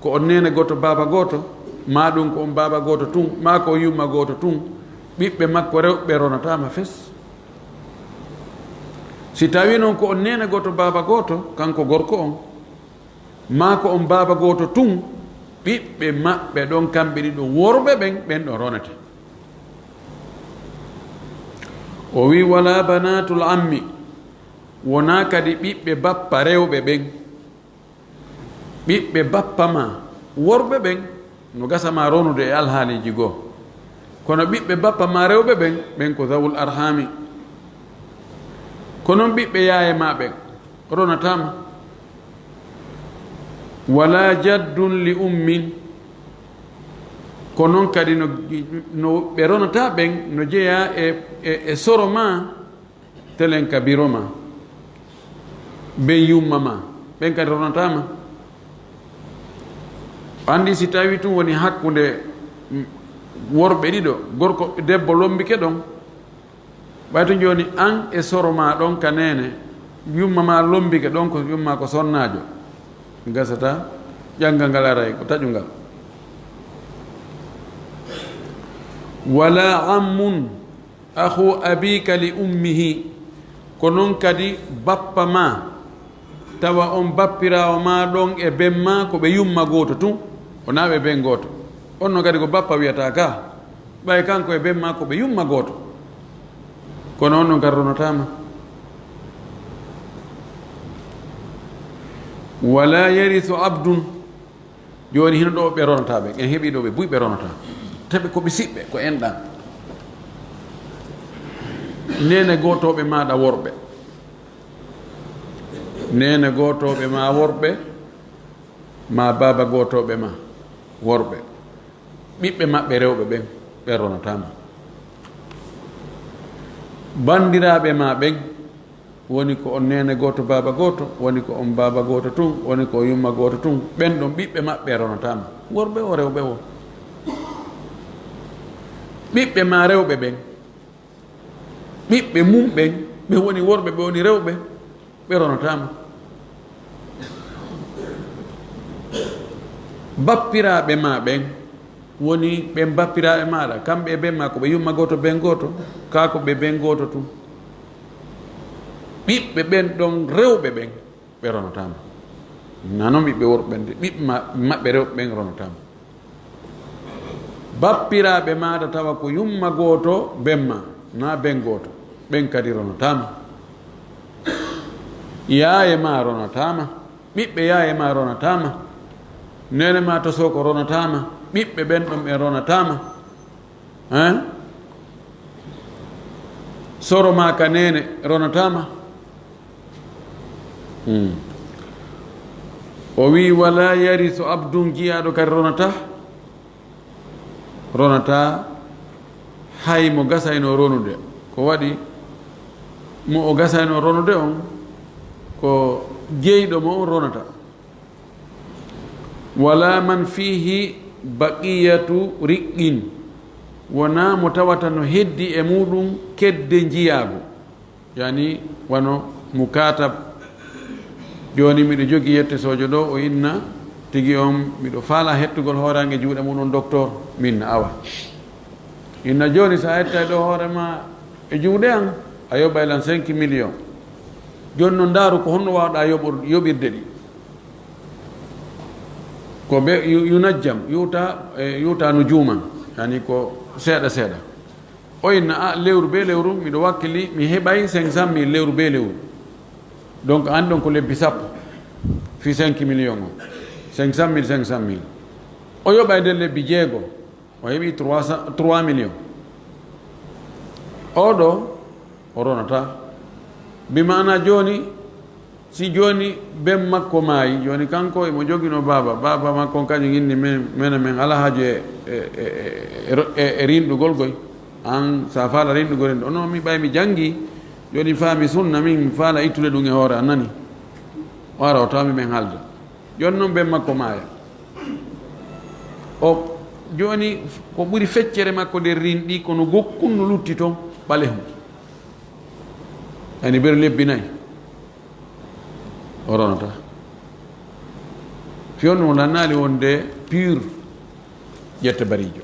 Ko on neene gooto, baaba gooto, maa ɗum ko on baaba gooto tun, maa ko on yumma gooto tun. Ɓiɓɓe makko rewɓe ronataama fes. Si tawii non ko on neene gooto, baaba gooto, kanko gorko on, maa ko on baaba gooto tun, ɓiɓɓe maɓɓe ɗon, kamɓe ɗiɗo worɓe ɓen, ɓen ɗon ronete. O wi, "Wala banatul ammi," wonaa kadi ɓiɓɓe bappa rewɓe ɓen. Ɓiɓɓe bappa ma worɓe ɓen no gasa ma ronude e alhaaliiji goo. Kono ɓiɓɓe bappa ma rewɓe ɓen, ɓen ko zawul arhami. Ko non ɓiɓɓe yaaye ma ɓen ronataama. Wala jaddun li ummin. Ko non kadi no, no ɓe ronataa ɓen no jeyaa e, e, e soro ma, telen ka biro ma, ben yumma ma, ɓen kadi ronataama. Anndi si tawii tun woni hakkunde, mm, worɓe ɗiɗo, gorko, debbo lombike ɗon, ɓay to jooni an e soro ma ɗon ka neene, yumma ma lombike ɗon, ko yumma ko sonnaajo, gasata ƴanngal ngal aray ko taƴungal. Wala ammun akhu abika li ummihi, ko non kadi bappa ma, tawa on bappiraawo ma ɗon e ben ma ko ɓe yumma gooto tun, wonaa ɓe ben gooto. On non kadi ko bappa wiyata ka, ɓay kanko e ben ma ko ɓe yumma gooto. Kono on non kadi ronataama. Wala yarisu abdun. Jooni hino ɗo ɓe ronataa ɓe, en heɓii ɗo ɓe buy ɓe ronataa. Tawi ko ɓe siɓɓe, ko enɗan. Neene gootooɓe maaɗa worɓe. Neene gootooɓe ma worɓe, ma baaba gootooɓe ma worɓe. Ɓiɓɓe maɓɓe rewɓe ɓen, ɓe ronataa ma. Banndiraaɓe ma ɓen, woni ko on neene gooto, baaba gooto, woni ko on baaba gooto tun, woni ko on yumma gooto tun. Ɓen ɗon ɓiɓɓe maɓɓe ronataa ma. Worɓe o, rewɓe o. Ɓiɓɓe ma rewɓe ɓen, ɓiɓɓe mum ɓen, ɓe woni worɓe, ɓe woni rewɓe, ɓe ronataa ma. Bappiraaɓe ma ɓen, woni ɓen bappiraaɓe maaɗa, kamɓe e ben ma ko ɓe yumma gooto, ben gooto, kaa ko ɓe ben gooto tun. Ɓiɓɓe ɓen ɗon rewɓe ɓen, ɓe ronataa ma. Naa non ɓiɓɓe worɓe ɓen de, ɓiɓɓe ma-, maɓɓe rewɓe ɓen ronataa ma. Bappiraaɓe maaɗa tawa ko yumma gooto, ben ma, naa ben gooto, ɓen kadi ronataa ma. Yaaye ma ronataa ma, ɓiɓɓe yaaye ma ronataa ma, neene ma to soko ronataa ma, ɓiɓɓe ɓen ɗon ɓe ronataa ma. Hein? Soro ma ka neene ronataa ma. Hmm. O wi, "Wala yarisu abdun," jiyaaɗo kadi ronata, ronata hay mo gasayno ronude. Ko waɗi mo o gasayno ronude on, ko jeyɗo mo on ronata. "Wala man fihi baqiyatu riqqin," wona mo tawata no heddi e muɗum kedde njiyaagu. Yani wano mukatab. Joni miɗo jogi yette sojo ɗo, o inna tigi on, miɗo faala hettugol hoore an e juuɗe muɗum, docteur. Min na awa. Inna joni sa etta ɗo hoore ma e juuɗe an, a yoɓay lan cinq millions. Joni non ndaaru ko honno wawɗa yoɓor-, yoɓirde ɗi. Ko be yu-, yunajjam, yuta, e, yuta nujuman. Yani ko seeɗa seeɗa. O inna, "A, lewru be lewru, miɗo wakkili, mi heɓay cinq cent mille lewru be lewru. Donc, an ɗon ko lebbi sappo, fi cinq millions o. Cinq cent mille, cinq cent mille." O yoɓay nder lebbi jeego, o heɓi trois cents, trois millions. O ɗo, o ronata. Bi maana joni, Si jooni ben makko maayi, jooni kanko emo jogino baaba, baaba makko on kañum inni men, menen men alaa haaju e, e, e, e, e, e rinɗugol goy. An, sa faala rinɗugol rinɗo. No mi ɓay mi janngi, jooni faami sunna, min mi faala ittude ɗum e hoore, a nani? O ara o tawa mi men haalda. Jooni noon ben makko maaya. O, jooni ko ɓuri feccere makko nder rinɗi, kono gokkun no lutti toon ɓalehun. Ani ɓeru lebbi nayi. O ronata. Fewndo mo lannaali wonde pur ƴette bariijo.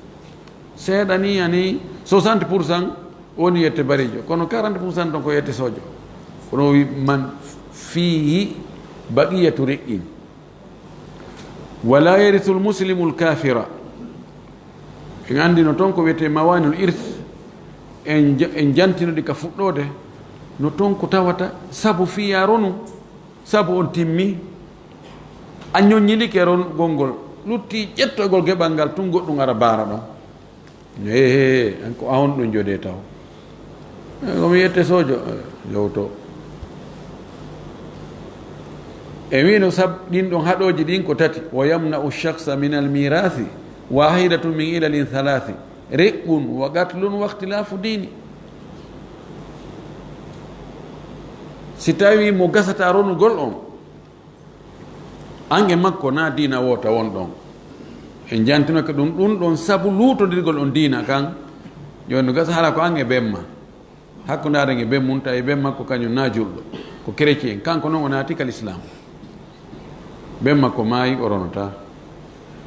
Seeɗa ni ani soixante pour cent woni ƴette bariijo. Kono quarante pour cent ɗon ko ƴette sojo. Kono o wi man fihi baqiyatu riqqin. Wala yarisul muslimul kafira. En anndi no toon ko wiyetee mawanil irs, en ja-, en jantino ɗi ka fuɗɗoode, no toon ko tawata sabu fiya ronu, sabu on timmi, a ñoññilike ronugol ngol, lutti ƴettoygol geɓal ngal tun goɗɗum ara baara ɗon. Ehe, an ko a on ɗon jode taw. Eh, ko mi yette sojo, eh, yewto. E wino sab ɗin ɗon haɗooji ɗin ko tati. Wa yamna'u shakhsa min al mirasi wahidatun min ilalin thalasi. Riqqun wa qatlun wa ikhtilafu dini. Si tawi mo gasata ronugol on, an e makko na diina woota won ɗon. En jantinoke ɗum, ɗum ɗon sabu luutondirgol on diina kan. Jooni no gasa hara ko an e ben ma. Hakkunde aɗen e ben mum, tawi ben makko kañum na julɗo. Ko chrétien. Kanko noon o naati ka l'islam. Ben makko maayi, o ronata.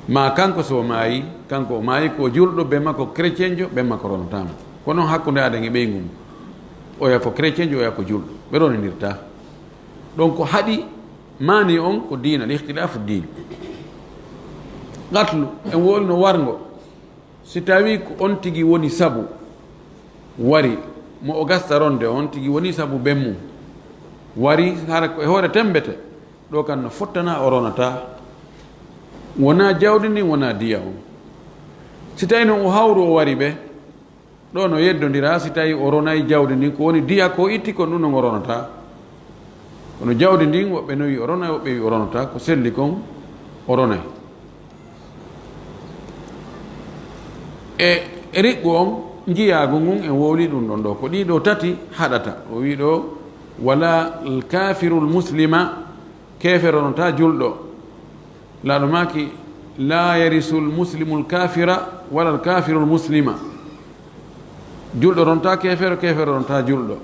Ma kanko so maayi, kanko o maayi ko julɗo, ben makko chrétienjo, ben makko ronataama. Ko noon hakkunde aɗen e ɓeyngu mum. Oya ko chrétienjo, oya ko julɗo. Ɓe ronindirta. Ɗon ko haɗi maani on ko diina, al-ikhtilafu diin. Qatlu, en wowlino warngo. Si tawi ko on tigi woni sabu wari, mo o gasta ronde on tigi woni sabu ben mum. Wari, hara ko e hoore tembete. Ɗo kan no fottana o ronata. Wona jawdi ndin, wona diya on. Si tawi noon o hawru o wari ɓe, ɗo no yeddondira, si tawi o ronay jawdi ndin, ko woni diya ko itti kon ɗum non o ronata. Kono jawdi ndin, woɓɓe no wi o ronay, woɓɓe wi o ronata, ko selli kon o ronay. E riqqu on, njiyaagu ngun en wowli ɗum ɗon ɗo. Ko ɗi ɗo tati haɗata. O wi ɗo, wala al-kafiru al-muslima, keefero ronata julɗo. Laaɗo maaki, la yarisu al-muslimu al-kafira, wala al-kafiru al-muslima. Julɗo ronta keefero, keefero ronta julɗo.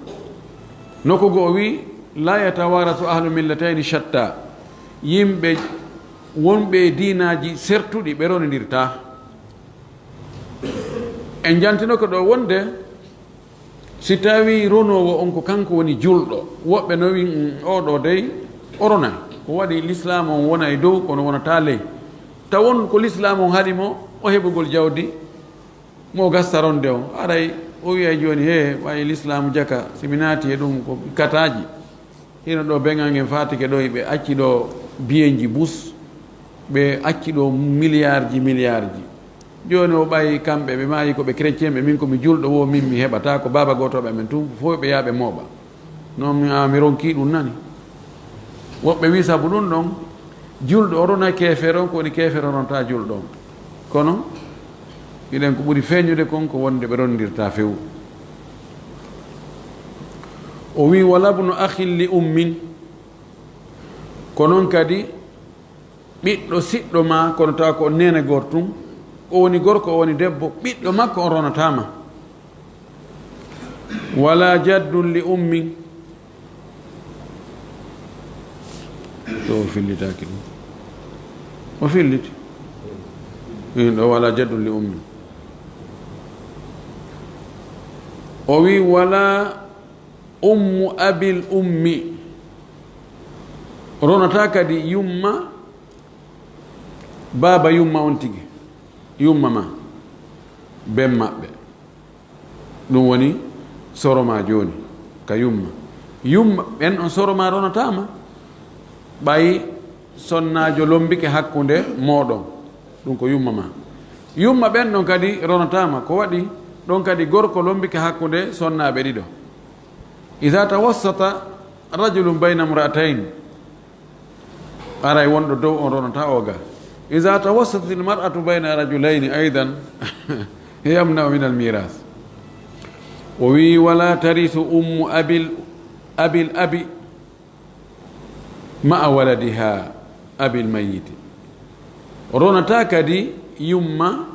Nokku goo o wi, la yatawarasu ahlu millatayni shatta. Yimɓe wonɓe e diinaaji sertuɗi ɓe ronindirta. En jantinoke ɗo wonde, si tawi ronoowo on ko kanko woni julɗo, woɓɓe no wi, "Mm, oo ɗo dey, o ronay." Ko waɗi lislaamu on wona e dow, kono wonata ley. Tawon ko lislaamu on haɗi mo, o heɓugol jawdi, mo gasta ronde on. Aray, o wiyay jooni, "He, ɓay lislaamu jaka, si mi naati e ɗum, ko kataaji." Hino ɗo beŋal ngen faatike ɗo, ɓe acci ɗo biyenji bus, ɓe acci ɗo miliyarji, miliyarji. Jooni o ɓayi kamɓe, ɓe maayi ko ɓe chrétien ɓe, min ko mi julɗo wo, min mi heɓata ko baaba gooto ɓe men tun, fof ɓe yaa ɓe mooɓa. Non mi, a, mi ronki ɗum nani. Woɓɓe wi sabu ɗum ɗon, Julɗo o rona keefeero on, ko woni keefeero ronata julɗo on. Kono, hiɗen ko ɓuri feeñude kon ko wonde ɓe rondirta few. O wi, "Wala bnu akhin li ummin." Ko non kadi, ɓiɗɗo siɗɗo ma, kono tawa ko on neene goor tun, o woni gorko, o woni debbo, ɓiɗɗo makko on ronataama. "Wala jaddun li ummin." To o fillitaaki ɗum. O filliti. Ɗum ɗo "wala jaddun li ummin." O wi, "Wala ummu abil ummi." Ronata kadi yumma, baaba yumma on tigi. Yumma ma. Ben maɓɓe. Ɗum woni soro ma jooni, ka yumma. Yumma, ɓen on soro ma ronataama, ɓay sonnaajo lombike hakkunde mooɗon. Ɗum ko yumma ma. Yumma ɓen ɗon kadi ronataama, ko waɗi ɗon kadi gorko lombike hakkunde sonnaaɓe ɗiɗo. "Iza tawassata rajulun bayna imra'atayn." Aray wonɗo dow on ronata o ga. "Iza tawassatil mar'atu bayna rajulayni aydan yamna'u min al miras." O wi, "Wala tarisu ummu abil, abil abi ma'a waladiha abil mayyiti." Ronata kadi yumma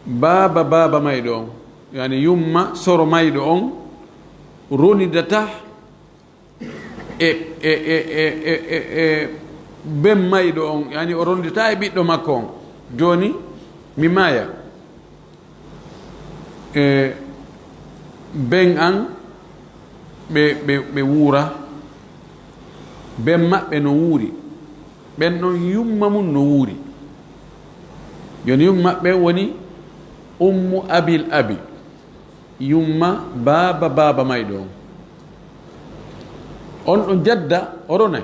baaba, baaba mayɗo on, yani yumma soro mayɗo on ronidata e, e, e ben mayɗo on, yani o rondita e ɓiɗɗo makko on. Jooni mi maaya. E ben an ɓe, ɓe, ɓe wuura. Ben maɓɓe no wuuri. Ɓen ɗon yumma mum no wuuri. Jooni yumma maɓɓe woni ummu abil abi. Yumma baaba, baaba mayɗo on. On ɗon jadda o ronay.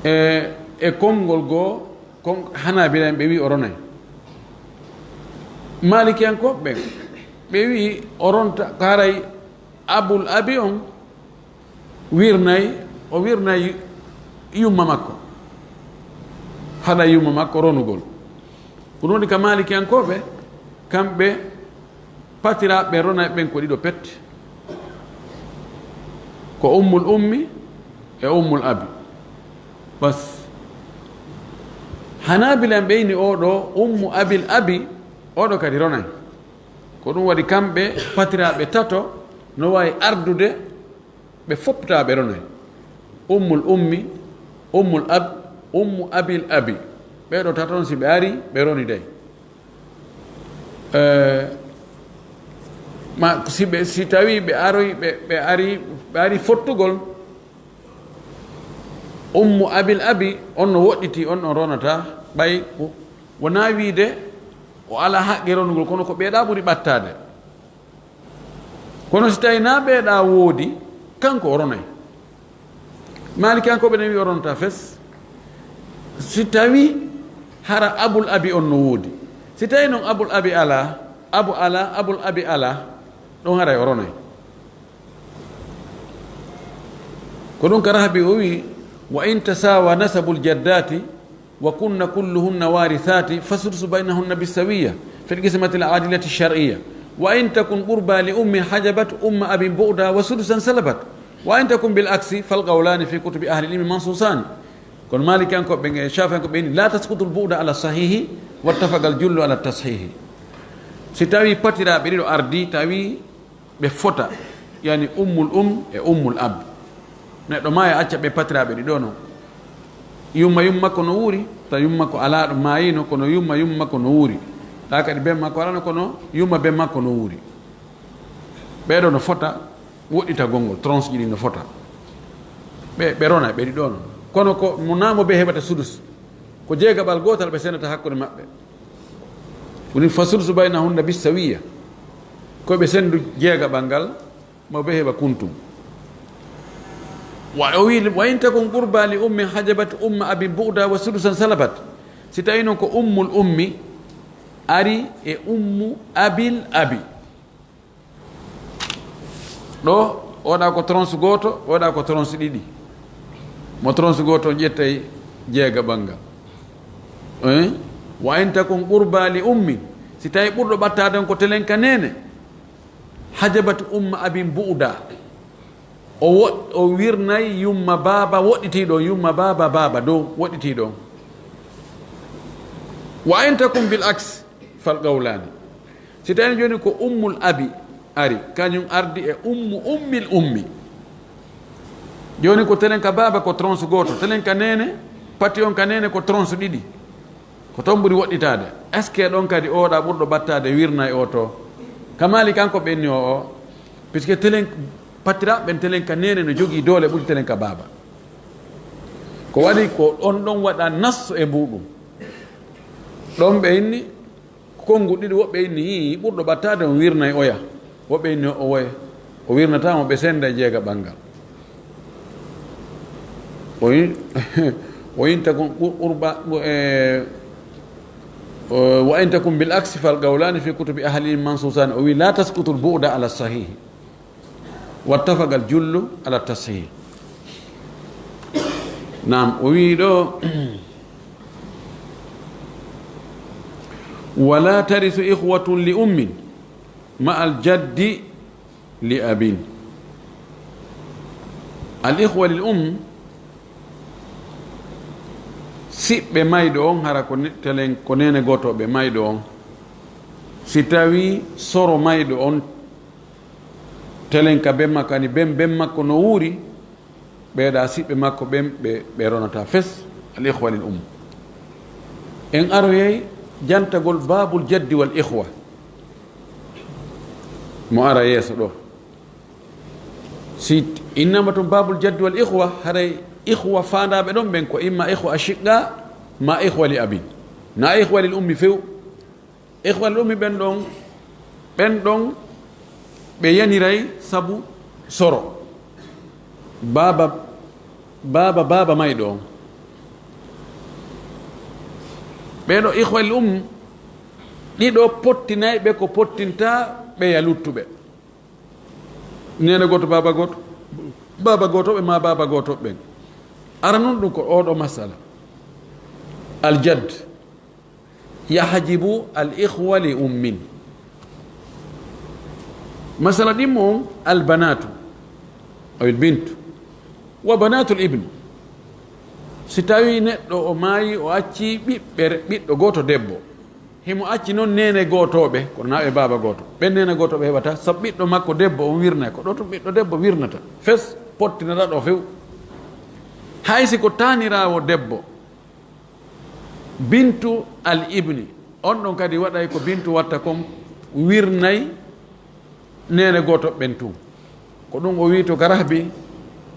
E, e konngol goo, kon, Hanaabilaen ɓe wi o ronay. Maalikiyankooɓe ɓen, ɓe wi o ronta, ko haray abul abi on wirnay, o wirnay yumma makko. Haɗa yumma makko ronugol. Ko ɗum woni ka Maalikiyankooɓe, kamɓe patiraaɓe ronay ɓen ko ɗiɗo pet. Ko ummul ummi e ummul abi. Bas. Hanaabilaen ɓe ini oo ɗoo ummu abil abi, oo ɗoo kadi ronay. Ko ɗum waɗi kamɓe patiraaɓe tato no waawi ardude ɓe foppita ɓe ronay. Ummul ummi, ummul ab, ummu abil abi. Ɓee ɗoo tato on si ɓe ari, ɓe roniday. Eh, ma, si ɓe, si tawi ɓe aroy, ɓe, ɓe ari, ɓe ari fottugol, ummu abil abi, on no woɗɗiti, on ɗon ronata, ɓay wonaa wiide o alaa haqqe ronugol, kono ko ɓeeɗa ɓuri ɓattaade. Kono si tawi na ɓeeɗa woodi, kanko o ronay. Maalikiyankooɓe ne wi o ronta fes. Si tawi hara abul abi on no woodi. Si tawi non abul abi alaa, abu alaa, abul abi alaa, ɗon haray o ronay. Ko ɗum ka Rahabi o wi, "Wa in tasawa nasabul jaddati wa kunna kulluhunna warithati, fasudusu baynahunna bisawiya fil qismati al adilati shar'iyya. Wa in takun qurba li ummi hajabat umma abin bu'da wa sudusan salabat. Wa in takun bil aksi fal qawlani fi kutubi ahli ilmi mansusani." Kono Malikiyankoɓe ɓen e Shafiyankoɓe ɓen, "La tasqutul bu'da ala sahihi, wattafaqa al jullu ala tashihi." Si tawi patiraaɓe ɗiɗo ardi, tawi ɓe fota, yani ummul um e ummul ab. Neɗɗo maaya acca ɓe patiraaɓe ɗiɗo non. Yumma yumma makko no wuuri, ta yumma makko alaa ɗo maayino, kono yumma yumma makko no wuuri. Ɗa kadi ben makko alano, kono yumma ben makko no wuuri. Ɓeeɗo no fota woɗɗitagol ngol, tronche ji ɗi no fota. Ɓe, ɓe rona, ɓe ɗiɗo non. Kono ko mo naamo be heɓata sudus. Ko jeegaɓal gootal ɓe sendata hakkunde maɓɓe. Woni fasudusu baynahunna bisawiya. Ko ɓe sendu jeegaɓal ngal, mo ɓe heɓa kuntum. Wa, o wi, "Wa in takun qurba li ummi hajabat umma abin bu'da wa sudusan salabat." Si tawi non ko ummul ummi ari e ummu abil abi. Ɗo, oɗa ko tronche gooto, oɗa ko tronche ɗiɗi. Mo tronse gooto on ƴettay jeegaɓal ngal. Eh? Wa in takun qurba li ummin, si tawi ɓurɗo ɓattaade on ko telenka neene, hajabat umma abin bu'da. O wo-, o wirnay yumma baaba woɗɗitiiɗo on, yumma baaba, baaba dow woɗɗitiiɗo on. Wa in takun bil aks fal qawlaani. Si tawi jooni ko ummul abi ari, kañum ardi e ummu ummil ummi. Jooni ko telenka baaba ko tronse gooto, telenka neene, pati on ka neene ko tronse ɗiɗi. Ko toon ɓuri woɗɗitaade. Est-ce que ɗon kadi oɗa ɓurɗo ɓattaade wirnay o to? Kamali kanko ɓenni o o. Puisque telen, patiraɓe ɓen telenka neene no jogii doole ɓuri telenka baaba. Ko waɗi ko ɗon ɗon waɗa nasso e mbuɗum. Ɗon ɓe inni, konngu ɗiɗi, woɓɓe inni, hii, ɓurɗo ɓattaade on wirnay oya. Woɓɓe inni o woye. O wirnata mo ɓe senda e jeega ɓanngal. O wi-, o wi takun qur-, qurba, e, o, wa in takun bil aksi fal qawlani fi kutubi ahli mansusani. O wi la taskutul bu'da ala sahihi. Wattafaqa al jullu ala tashihi. Naam, o wi ɗo, wala tarisu ikhwatun li ummin ma al jaddi li abin. Al ikhwa lil um, siɓɓe mayɗo on, hara ko ne-, telen, ko neene gooto ɓe mayɗo on. Si tawi soro mayɗo on, telen ka ben makko, ani ben, ben makko no wuuri, ɓeeɗa siɓɓe makko ɓen, ɓe, ɓe ronata fes, al ikhwa lil um. En aroyay jantagol babul jaddi wal ikhwa. Mo ara yeeso ɗo. Si innama tun babul jaddi wal ikhwa, haray ikhwa faandaɓe ɗon ɓen ko imma ikhwa ashiqqa, ma ikhwa li abin. Na ikhwa lil ummi few. Ikhwa lil ummi ɓen ɗon, ɓen ɗon ɓe yaniray sabu soro. Baaba, baaba, baaba mayɗo on. Ɓee ɗo ikhwa lil um, ɗiɗo pottinay ɓe ko pottinta ɓeya luttuɓe. Neene gooto, baaba gooto, baaba gooto ɓe, ma baaba gooto ɓen. Ara nun ɗum ko oɗo masala. Al jadd yahjibu al ikhwa li ummin. Masala ɗimmo on, al banatu, aw al bintu, wa banatul ibni. Si tawi neɗɗo o maayi, o acci ɓiɓɓe re-, ɓiɗɗo gooto debbo, himo acci non neene gootooɓe, kono na ɓe baaba gooto. Ɓen neene gooto ɓe heɓata, sabu ɓiɗɗo makko debbo on wirnay, ko ɗo tun ɓiɗɗo debbo wirnata. Fes, pottinata ɗo few. Hay si ko taaniraawo debbo, bintu al ibni, on ɗon kadi waɗay ko bintu watta kon, wirnay neene gooto ɓen tun. Ko ɗum o wi to Karahbi,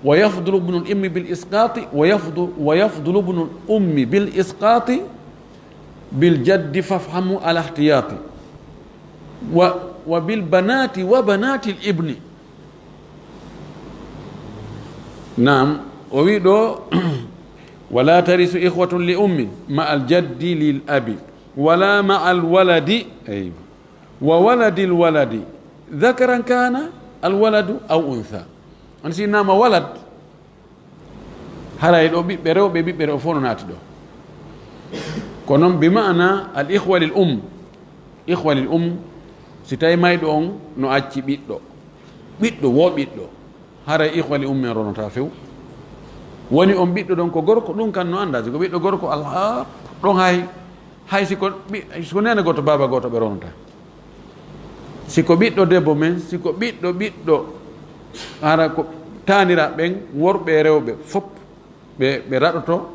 wa yafdulu ibnul ummi bil isqati, wa yafdu-, wa yafdulu ibnul ummi bil isqati, bil jaddi fafhamu al ihtiyati. Wa, wa bil banati wa banatil ibni. Naam, o wi ɗo, wala tarisu ikhwatun li ummin ma al jaddi lil abi, wala ma al waladi, aywa, wa waladil waladi, dhakaran kana al waladu aw untha. On si nama walad, haray ɗo ɓiɓɓe rewɓe, ɓiɓɓe rewɓe fof no naati ɗo. Ko noon bi maana al ikhwa lil um, ikhwa lil um, si tawi mayɗo on no acci ɓiɗɗo, ɓiɗɗo wo ɓiɗɗo, haray ikhwa lil um men ronata few. Woni on ɓiɗɗo ɗon ko gorko, ɗum kan no annda, si ko ɓiɗɗo gorko, alha, ɗon hay, hay si ko ɓi-, si ko neene gooto, baaba gooto ɓe ronata. Si ko ɓiɗɗo debbo men, si ko ɓiɗɗo, ɓiɗɗo, hara ko taanira ɓen, worɓe e rewɓe, fop ɓe, ɓe raɗoto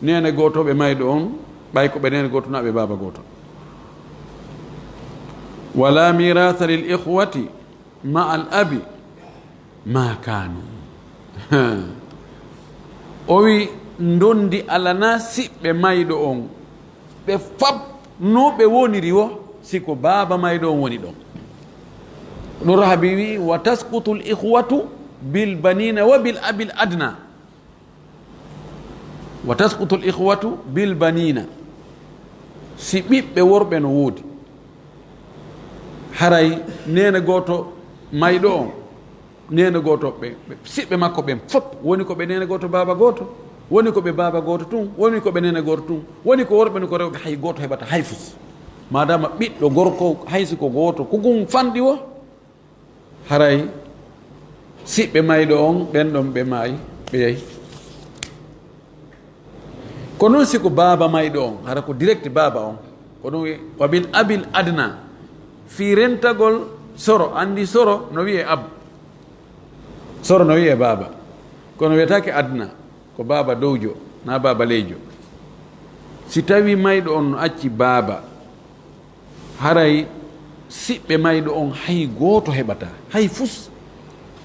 neene gooto, ɓe mayɗo on, ɓay ko ɓe neene gooto na ɓe baaba gooto. Wala mirasa lil ikhwati ma al abi ma kanu. O wi, ndondi alana siɓɓe mayɗo on, ɓe fab no ɓe woniri wo, si ko baaba mayɗo on woni ɗon. Ɗum Rahabi wi, wa tasqutu l ikhwatu bil banina wa bil abil adna. Wa tasqutu l ikhwatu bil banina. Si ɓiɓɓe worɓe no woodi, haray neene gooto mayɗo on, neene gooto ɓe, ɓe, siɓɓe makko ɓen fop woni ko ɓe neene gooto, baaba gooto. Woni ko ɓe baaba gooto tun, woni ko ɓe neene gooto tun, woni ko worɓe no ko rewɓe, hay gooto heɓata hay fus. Maadaama ɓiɗɗo gorko, hay si ko gooto, ko gum fanɗi wo, haray siɓɓe mayɗo on, ɓen ɗon ɓe maayi, ɓe yahi. Ko non si ko baaba mayɗo on, hara ko direct baaba on, ko ɗum wi'e, wa bil abil adna, fii rentagol soro, andi soro no wi'e ab, soro no wi'e baaba, kono wiyetaake adna, ko baaba dowjo, na baaba leyjo. Si tawi mayɗo on no acci baaba, haray siɓɓe mayɗo on hay gooto heɓata, hay fus.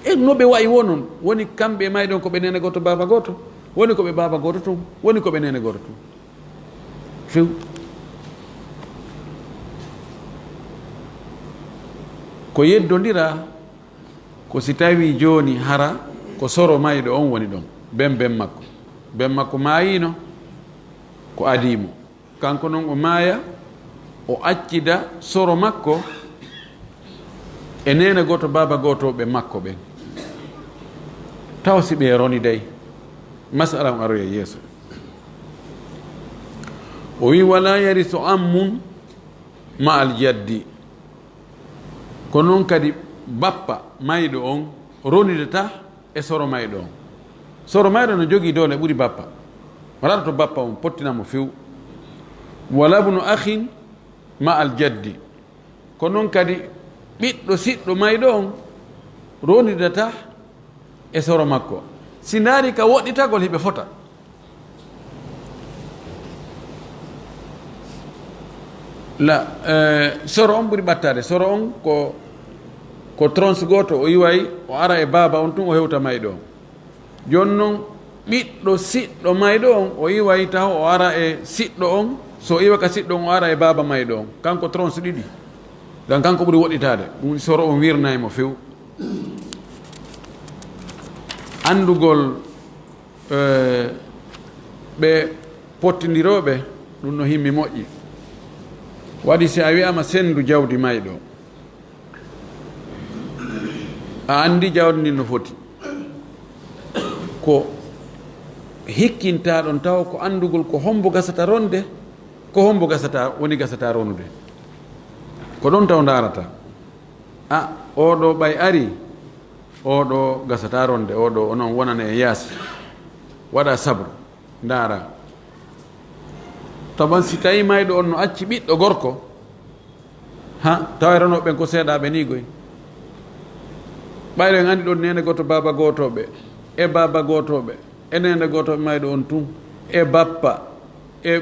E no ɓe wa'i wo non, woni kamɓe e mayɗo on ko ɓe neene gooto, baaba gooto, woni ko ɓe baaba gooto tun, woni ko ɓe neene gooto tun. Few. Ko yeddondira, ko si tawi jooni hara ko soro mayɗo on woni ɗon, ben ben makko. Ben makko maayino, ko adii mo. Kanko non o maaya, o accida soro makko e neene gooto, baaba gooto ɓe makko ɓen. Taw si ɓe roniday, masala on aroya yeeso. O wi, "Wala yarisu ammun ma al jaddi." Ko non kadi bappa mayɗo on ronidata e soro mayɗo on. Soro mayɗo no jogii doole ɓuri bappa. Raɗoto bappa on, pottina mo few. Wala bunu akhin ma al jaddi. Ko non kadi ɓiɗɗo siɗɗo mayɗo on ronidata e soro makko. Si ndaari ka woɗɗitagol, hiɓe fota. La, eh, soro on ɓuri ɓattaade. Soro on ko, ko trons gooto, o iway, o ara e baaba on tun, o hewta mayɗo on. Jooni non, ɓiɗɗo siɗɗo mayɗo on, o iway taho, o ara e siɗɗo on, so o iwa ka siɗɗo on, o ara e baaba mayɗo on. Kanko trons ɗiɗi. Ngam kanko ɓuri woɗɗitaade. Ɗum soro on wirnay mo few. Anndugol, eh, ɓe pottindirooɓe, ɗum no himmi moƴƴi. Waɗi si a wi'ama senndu jawdi mayɗo, a anndi jawdi ndin no foti. Ko hikkinta ɗon taw ko anndugol ko hombo gasata ronde, ko hombo gasata, woni gasata ronude. Ko ɗon taw ndaarata. A, oo ɗoo ɓay ari, oo ɗoo gasata ronde, oo ɗoo onon wonane e yaasi. Waɗa sabru, ndaara. Taban si tawi mayɗo on no acci ɓiɗɗo gorko, ha, tawa e ronooɓe ɓen ko seeɗaaɓe nii goy. Ɓayro en anndi ɗon neene gooto, baaba gooto ɓe, e baaba gooto ɓe, e neene gooto mayɗo on tun, e bappa, e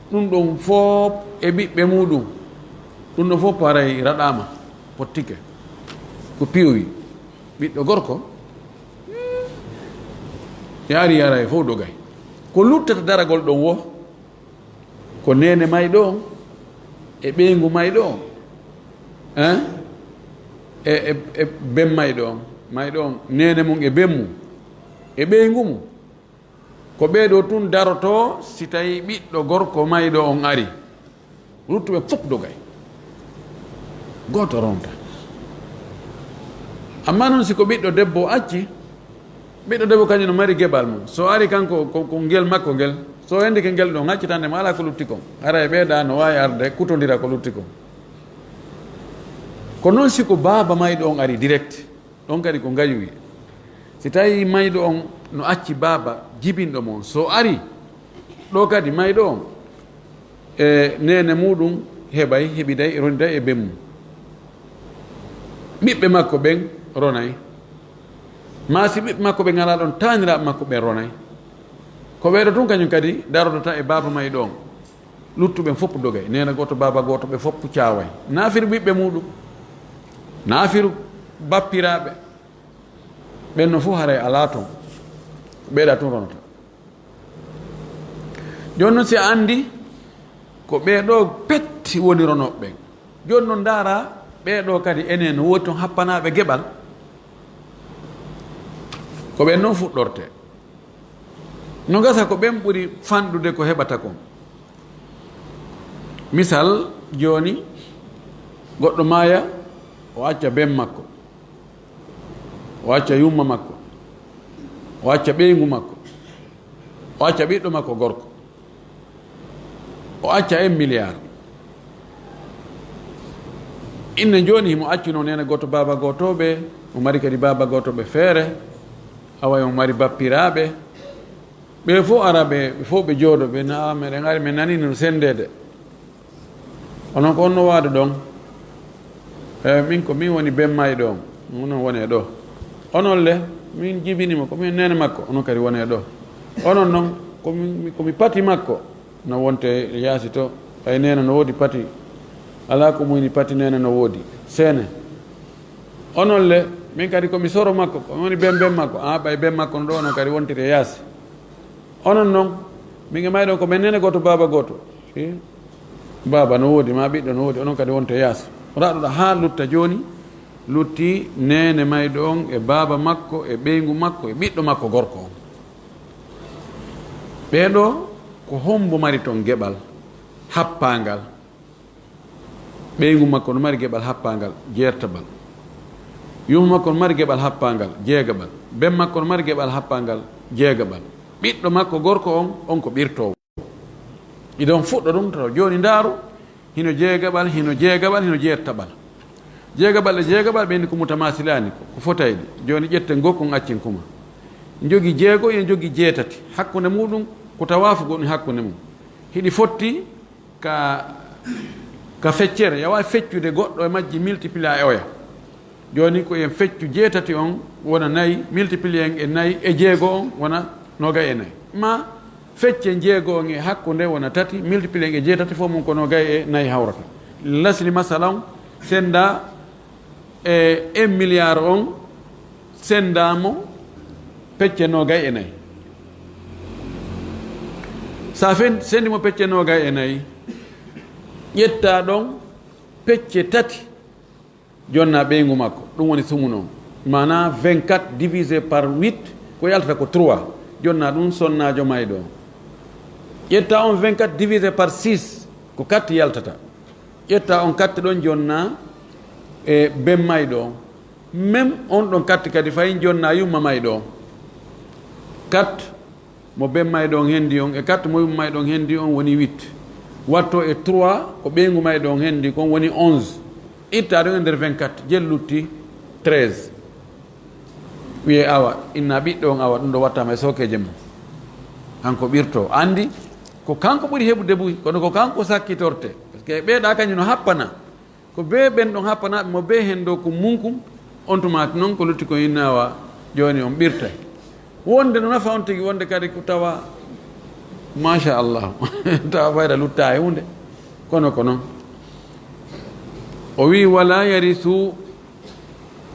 ɗum ɗon fof e ɓiɓɓe muɗum. Ɗum ɗon fof haray raɗaama, pottike. Ko piyowi. Ɓiɗɗo gorko, yaari yaara e fof dogay. Ko luttata daragol ɗon wo, ko neene mayɗo on, e ɓeyngu mayɗo on, hein? E, e, e ben mayɗo on, mayɗo on, neene mum e ben mum, e ɓeyngu mum. Ko ɓee ɗoo tun darotoo si tawi ɓiɗɗo gorko mayɗo on ari. Luttuɓe fof dogay. Gooto ronta. Amma noon si ko ɓiɗɗo debbo acci, ɓiɗɗo debbo kañum no mari geɓal mum. So ari kanko ko, ko ngel makko ngel, so endike ngel ɗon, accitande mo alaa ko lutti kon. Haray ɓee ɗaa no waawi arde kutondira ko lutti kon. Ko noon si ko baaba mayɗo on ari direct. Ɗon kadi ko ngañuwi. Si tawi mayɗo on no acci baaba jibinɗo mo on, so ari ɗo kadi mayɗo on e neene muɗum heɓay, heɓiday, roniday e ben mum. Ɓiɓɓe makko ɓen ronay. Maa si ɓiɓɓe makko ɓen alaa ɗon, taaniraaɓe makko ɓen ronay. Ko ɓee ɗoo tun kañum kadi darodata e baaba mayɗo on. Luttuɓe fof dogay. Neene gooto, baaba gooto, ɓe fof caaway. Naafiru ɓiɓɓe muɗum. Naafiru bappiraaɓe. Ɓen no fof haray alaa ton. Ɓee ɗaa tun ronata. Jooni noon si a anndi ko ɓee ɗoo pet woni ronooɓe ɓen. Jooni noon ndaara ɓee ɗoo kadi enen no woodi ton happanaaɓe geɓal. Ko ɓen noon fuɗɗorte. No gasa ko ɓen ɓuri fanɗude ko heɓata kon. Misal, jooni goɗɗo maaya, o acca ben makko, o acca yumma makko, o acca ɓeyngu makko, O acca ɓiɗɗo makko gorko. O acca en milliard. Inna jooni himo accuno neene gooto, baaba gooto ɓe, o mari kadi baaba gooto ɓe feere, awa o mari bappiraaɓe. Ɓe fof ara ɓe, ɓe fof ɓe jooɗo, ɓe na, "Ah, meɗen ari, min nani no senndeede." Onon ko on no waado ɗon? "Eh, min ko min woni ben mayɗo on, onon wone ɗo. Onon le, min jibini mo, ko min neene makko, onon kadi wone ɗo. Onon non, ko min, ko mi pati makko, no wonte yaasi to, ɓay neene no woodi pati, alaa ko muyni pati neene no woodi. Seene. Onon le, min kadi ko mi soro makko, ko mi woni ben ben makko, ah, ɓay ben makko no ɗo, onon kadi wontire yaasi." Onon non, min e mayɗon ko men neene gooto, baaba gooto. Eh? Baaba no woodi, ma ɓiɗɗo no woodi, onon kadi wonte yaasi. Raɗuɗo haa lutta jooni, lutti neene mayɗo on e baaba makko e ɓeyngu makko e ɓiɗɗo makko gorko on. Ɓee ɗoo ko hombo mari ton geɓal happaangal? Ɓeyngu makko no mari geɓal happaangal jeertaɓal. Yumma makko no mari geɓal happaangal jeegaɓal. Ben makko no mari geɓal happaangal jeegaɓal. Ɓiɗɗo makko gorko on, on ko ɓirtoowo. Iɗon fuɗɗo ɗum to jooni ndaaru, hino jeegaɓal, hino jeegaɓal, hino jeertaɓal. Jeegaɓal e jeegaɓal ɓe inni ko mutamasilaani, ko fotayɗi. Jooni ƴetten goo kon accen kuma. Jogi jeego, e jogi jeetati. Hakkunde muɗum ko tawaafu gonɗi hakkunde mum. Hiɗi fotti ka, ka feccere, ya waawi feccude goɗɗo e majji multiplier e oya. Jooni ko en feccu jeetati on wona nayi, multiplier en e nayi e jeego on wona noogay e nayi. Ma fecce jeego on e hakkunde wona tati, multiplier en e jeetati fof mum ko noogay e nayi hawrata. Lasli masalan, senda e un milliard on, senda mo pecce noogay e nayi. Sa fen-, sendi mo pecce noogay e nayi, ƴetta ɗon pecce tati, jonna ɓeyngu makko, ɗum woni sumun on. Maanaa vingt-quatre divisé par huit, ko yaltata ko trois. Jonna ɗum sonnaajo mayɗo on. Ƴetta on vingt-quatre divisé par six, ko quatre yaltata. Ƴetta on quatre ɗon jonna e ben mayɗo on. Même on ɗon quatre kadi fayin jonna yumma mayɗo on. Quatre mo ben mayɗo on hendi on e quatre mo yumma mayɗo on hendi on woni huit. Watto e trois ko ɓeyngu mayɗo on hendi kon woni onze. Itta ɗum e nder vingt-quatre, jel lutti treize. Wiye awa, inna ɓiɗɗo on awa, ɗum ɗo wattama e sookeeje mum. Kanko ɓirto, andi ko kanko ɓuri heɓude buy, kono ko kanko sakkitorte. Parce que ɓeeɗa kañum no happana. Ko bee ɓen ɗon happanaaɓe mo bee hendo ko munkum, on tumaati noon ko lutti ko inna awa, jooni on ɓirtay. Wonde no nafa on tigi, wonde kadi ko tawa, machallah, tawa fayda lutta e huunde. Kono ko noon. O wi, "Wala yarisu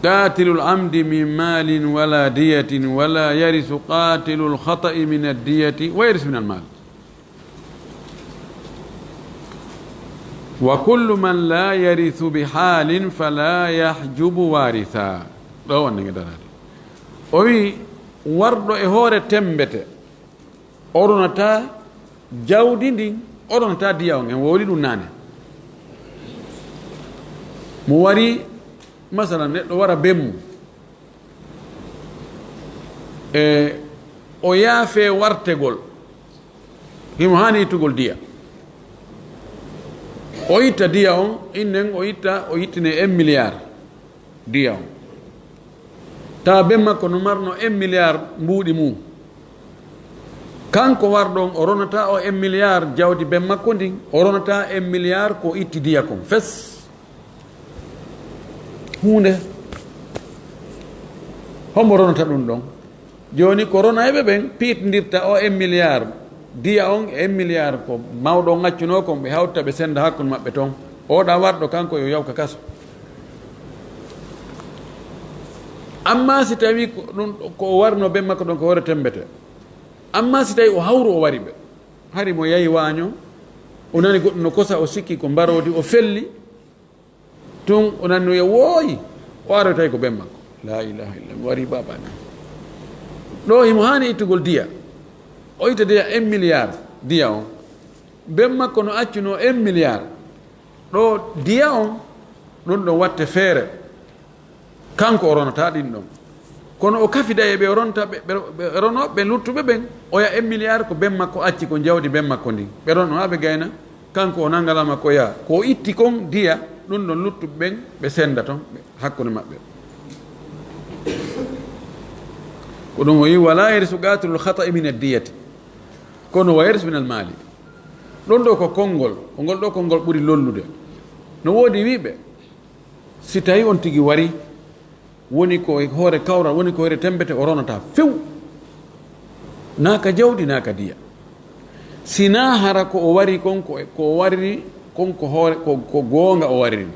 qatilul amdi min malin wala diyatin, wala yarisu qatilul khata'i min ad-diyati, wa yarisu min al-mal." "Wa kullu man la yarisu bi halin fala yahjubu warisa." Ɗo wonde nge daraade. O wi, warɗo e hoore tembete, o ronata jawdi ndin, o ronata diya on, en wowli ɗum naane. Mo wari, masalan, neɗɗo wara bemmu, e o yaafe wartegol, himo haani ittugol diya. O itta diya on, innen o itta, o ittine un milliard diya on. Tawa ben makko no marno un milliard mbuuɗi mum. Kanko warɗo on, o ronata o un milliard jawdi ben makko ndin, o ronata un milliard ko itti diya kon. Fes. Huunde. Hombo ronata ɗum ɗon? Jooni ko ronayɓe ɓen piitindirta o un milliard. Diya on e un milliard ko mawɗo on accunoo kon, ɓe hawta ɓe senda hakkunde maɓɓe ton. Oɗa warɗo kanko yo yawka kaso. Amma si tawi ko ɗum ko o warno ben makko ɗon ko hoore tembete. Amma si tawi o hawru o wari ɓe. Hari mo yahi waaño, o nani goɗɗum no kosa, o sikki ko mbaroodi, o felli. Tun o nani no wiya, "Wooyi!" O aroyi tawi ko ben makko. La ilaha illa, mi wari baba na. Ɗo himo haani ittugol diya. O itta diya un milliard, diya on. Ben makko no accuno un milliard. Ɗo diya on, ɗum ɗon watte feere. Kanko o ronata ɗin ɗon. Kono o kafida e ɓe o ronta ɓe, ɓe, ɓe ronooɓe ɓen luttuɓe ɓen, oya un milliard ko ben makko acci, ko jawdi ben makko ndin. Ɓe ronoo haa ɓe gayna, kanko o nangala makko yaa. Ko o itti kon diya, ɗun ɗon luttuɓe ɓen ɓe senda ton, ɓe, hakkunde maɓɓe. Ko ɗun o yi, "Wala yarisu qatilul khata'i min ad-diyati." Kono "Wa yarisu min al-mali." Ɗon ɗoo ko konngol, ko ngol ɗoo konngol ɓuri lollude. No woodi wi'ɓe, si tawi on tigi wari, woni ko e hoore kawral, woni ko hoore tembete, o ronata few. Naa ka jawdi, naa ka diya. Sinaa hara ko o wari kon, ko, ko o wariri kon ko hoore, ko, ko goonga o wariri.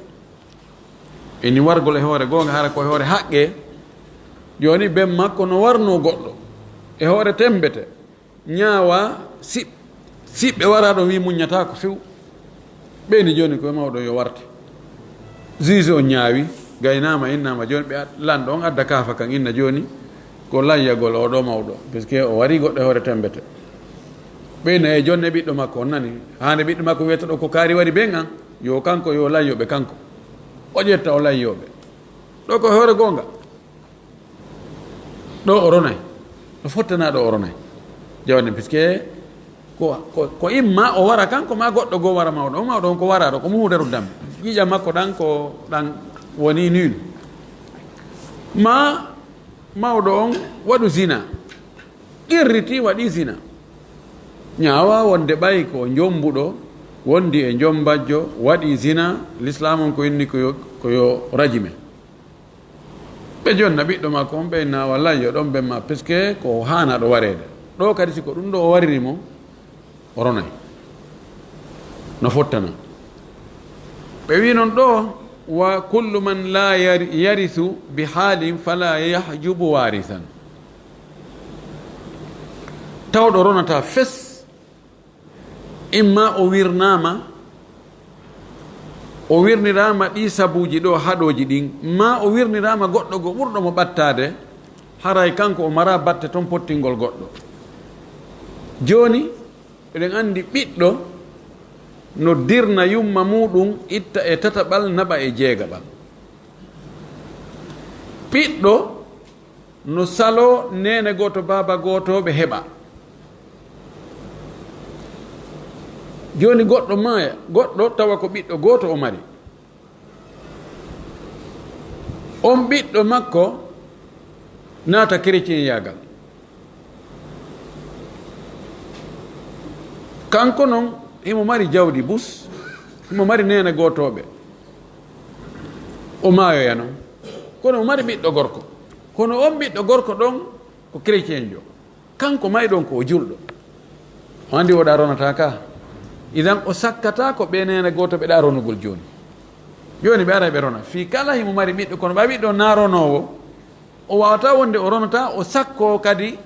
Eni wargol e hoore goonga, hara ko e hoore haqqe. Jooni ben makko no warnoo goɗɗo. E hoore tembete. Ñaawa siɓ-, siɓɓe wara ɗon wi muññataako few. Ɓeyni jooni ko e mawɗo yo warte. Juge on ñaawi, gaynaama, innaama jooni ɓe ad-, lanɗo on adda kaafa kan inna jooni ko layyagol oo ɗoo mawɗo. Parce que o wari goɗɗo e hoore tembete. Ɓeyna e jonne ɓiɗɗo makko on nani. Haande ɓiɗɗo makko wiyata ɗo ko kaari wari ben an. Yo kanko, yo layyo ɓe kanko. O ƴetta o layyo ɓe. Ɗo ko e hoore goonga. Ɗo o ronay. No fottana ɗo o ronay. Jawdi, puisque ko, ko, ko imma o wara kanko, ma goɗɗo goo wara mawɗo. O mawɗo on ko wara ɗo, ko muhudaru dam. Ƴiƴam makko ɗan ko ɗan woni nul. Ma mawɗo on waɗu zina. Qirriti waɗi zina. Ñaawa wonde ɓay ko jombuɗo, wondi e jombajjo, waɗi zina, l'islam on ko inni ko yo, ko yo rajime. Ɓe jonna ɓiɗɗo makko on, ɓe inna, "Wallahi, yo ɗon ben ma, puisque ko haana ɗo wareede." Ɗo kadi, si ko ɗum ɗo o wariri mo, o ronay. No fottana. Ɓe wi non ɗo, "Wa kullu man la yari-, yarisu bi halin fala yahjubu warisan." Tawɗo ronata fes, imma o wirnaama, o wirniraama ɗi sabuuji ɗo haɗooji ɗin, ma o wirniraama goɗɗo go ɓurɗo mo ɓattaade, haray kanko o mara batte ton pottingol goɗɗo. Jooni, eɗen anndi ɓiɗɗo no dirna yumma muuɗum itta e tataɓal naɓa e jeegaɓal. Ɓiɗɗo no saloo neene gooto, baaba gooto, ɓe heɓa. Jooni goɗɗo maaya, goɗɗo tawa ko ɓiɗɗo gooto o mari. On ɓiɗɗo makko naata kereciyeyaagal. Kanko non, himo mari jawdi bus, himo mari neene gootooɓe. O maayoya non. Kono o mari ɓiɗɗo gorko. Kono on ɓiɗɗo gorko ɗon ko kereciyeenjo. Kanko mayɗo on ko o julɗo. O anndi o ɗa ronata ka. Idan o sakkata ko ɓe neene gooto ɓe ɗa ronugol jooni. Jooni ɓe ara ɓe rona. Fii kala himo mari ɓiɗɗo, kono ɓa ɓiɗɗo na ronoowo, o waawata wonde o ronata, o sakko kadi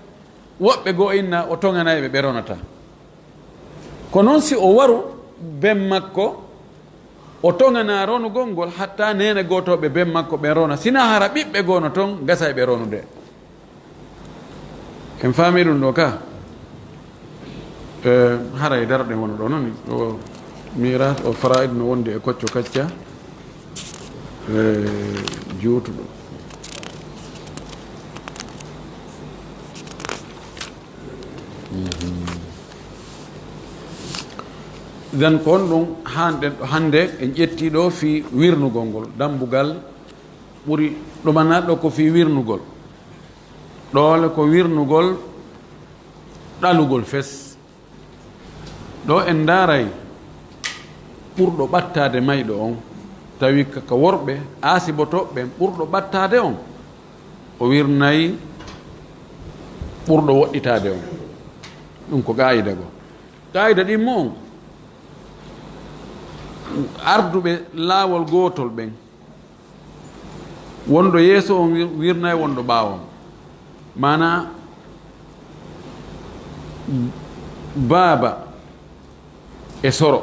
woɓɓe goo inna o toŋanay ɓe ɓe ronata. Ko non si o waru ben makko, o toŋana ronugol ngol hatta neene gootooɓe ben makko ɓen rona. Sina hara ɓiɓɓe goo no ton, gasay ɓe ronude. En faami ɗum ɗo ka? Eh, haray darɗe wona ɗo noon. O miras, o fara'id no wondi e kocco kacca, eh, juutuɗo. Mhm. Idan ko honɗum haanɗen ɗo hannde en ƴetti ɗo fii wirnugol ngol, dambugal ɓuri ɗumanaaɗo ko fii wirnugol. Ɗoole ko wirnugol ɗalugol fes. Ɗo en ndaaray ɓurɗo ɓattaade mayɗo on, tawi ka, ka worɓe aasibotooɓe ɓen ɓurɗo ɓattaade on, o wirnay ɓurɗo woɗɗitaade on. Ɗum ko qaayida goo. Qaayida ɗimmo on, arduɓe laawol gootol ɓen, wonɗo yeeso on wir-, wirnay wonɗo ɓaawo on. Maanaa, baaba e soro,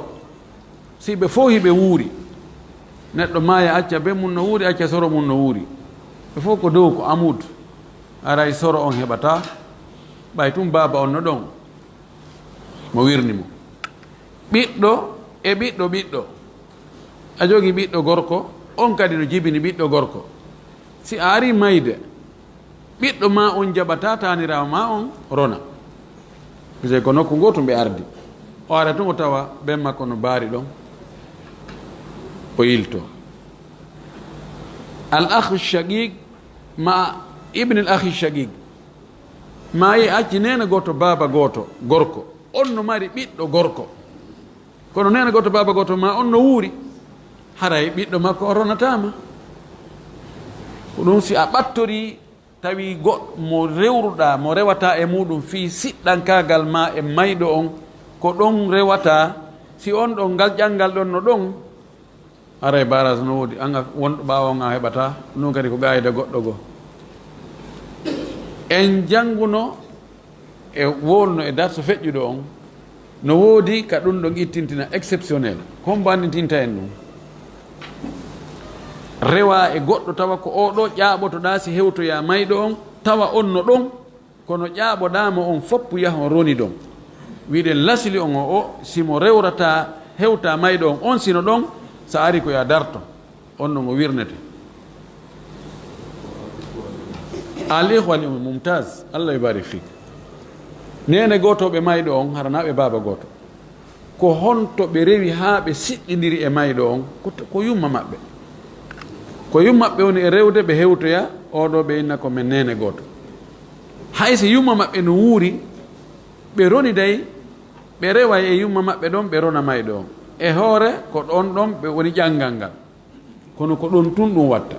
si ɓe fow hiɓe wuuri, neɗɗo maaya, acca ben mum no wuuri, acca soro mum no wuuri, ɓe fow ko dow, ko amud, haray soro on heɓataa, ɓay tun baaba on no ɗon. Mo wirni mo. Ɓiɗɗo e ɓiɗɗo ɓiɗɗo. A jogi ɓiɗɗo gorko, on kadi no jibini ɓiɗɗo gorko. Si a ari mayde, Ɓiɗɗo ma on jaɓata taaniraawo ma on rona. Parce que ko nokku gooto ɓe ardi. O ara tun o tawa ɓen makko no baari ɗon. O yilto. Al akhu shaqiq ma ibn al akhi shaqiq. Ma yi acci neene gooto, baaba gooto, gorko. On no mari ɓiɗɗo gorko. Kono neene gooto, baaba gooto ma on no wuuri. Haray ɓiɗɗo makko o ronataama. Ko ɗum si a ɓattorii tawi goɗɗo mo rewruɗaa, mo rewataa e muuɗum fii siɗɗankaagal ma e mayɗo on, ko ɗon rewataa, si on ɗon ngal ƴanngal ɗon no ɗon, haray barage no woodi, an a wonɗo ɓaawo on a heɓataa, ɗum kadi ko qaayida goɗɗo goo. En jannguno e wolno e darso feƴƴuɗo on, no woodi ka ɗum ɗon ittintina exceptionnel. Ko hombo anndintinta en ɗum? Rewa e goɗɗo tawa ko oo ɗoo ƴaaɓotoɗaa si hewtoyaa mayɗo on, tawa on no ɗon, kono ƴaaɓoɗaa mo on fof yahon roni ɗon. Wiɗen lasili on o, o, si mo rewrataa hewtaa mayɗo on, on si no ɗon, sa ari ko ya darto. On non o wirnete. Al ikhwa al mumtaz, Allah yubarik fik. Neene gootooɓe mayɗo on, hara naa ɓe baaba gooto. Ko honto ɓe rewi haa ɓe siɗɗindiri e mayɗo on? Ko, ko yumma maɓɓe. Ko yumma maɓɓe woni e rewde ɓe hewtoya, oo ɗoo ɓe inna ko men neene gooto. Hay si yumma maɓɓe no wuuri, ɓe roniday, ɓe reway e yumma maɓɓe ɗon, ɓe rona mayɗo on. E hoore, ko ɗon ɗon ɓe woni ƴanngal ngal. Kono ko ɗon tun ɗum watta.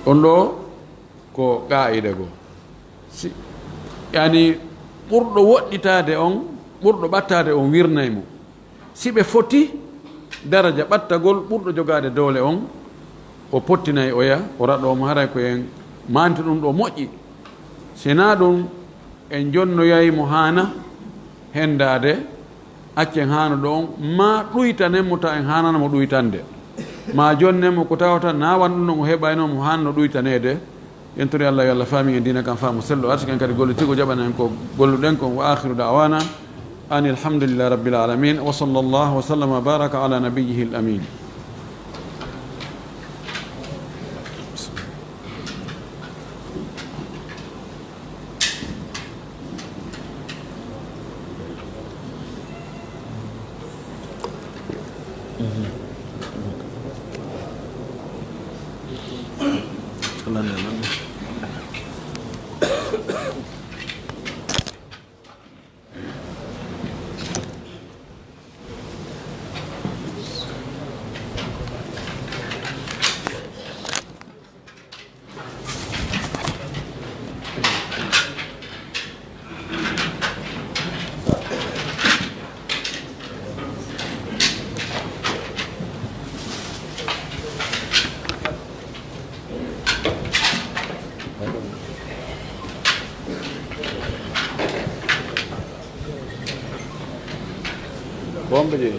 On ɗoo ko qaa'ida goo. Si, yani, ɓurɗo woɗɗitaade on, ɓurɗo ɓattaade on wirnay mo. Si ɓe foti daraja ɓattagol ɓurɗo jogaade doole on, o pottinay oya, o raɗoo mo, haray ko en maanti ɗum ɗoo moƴƴi. Si naa ɗum, en jonnoyay mo haana hendaade, accen haana ɗo on, maa ɗuytanen mo tawa en haanana mo ɗuytande. Maa jonnen mo ko tawata naa wan ɗum ɗon o heɓayno mo haanno ɗuytaneede. En tori Allah yo Allah faamin en diina kan faamu sello, arsik en kadi gollitigo, jaɓana en ko golluɗen kon. Wa akhiru da'wana anil hamdulillahi rabbil alamin. Wa sallallahu wa sallama wa baraka ala nabiyyihil amin. Bombe je.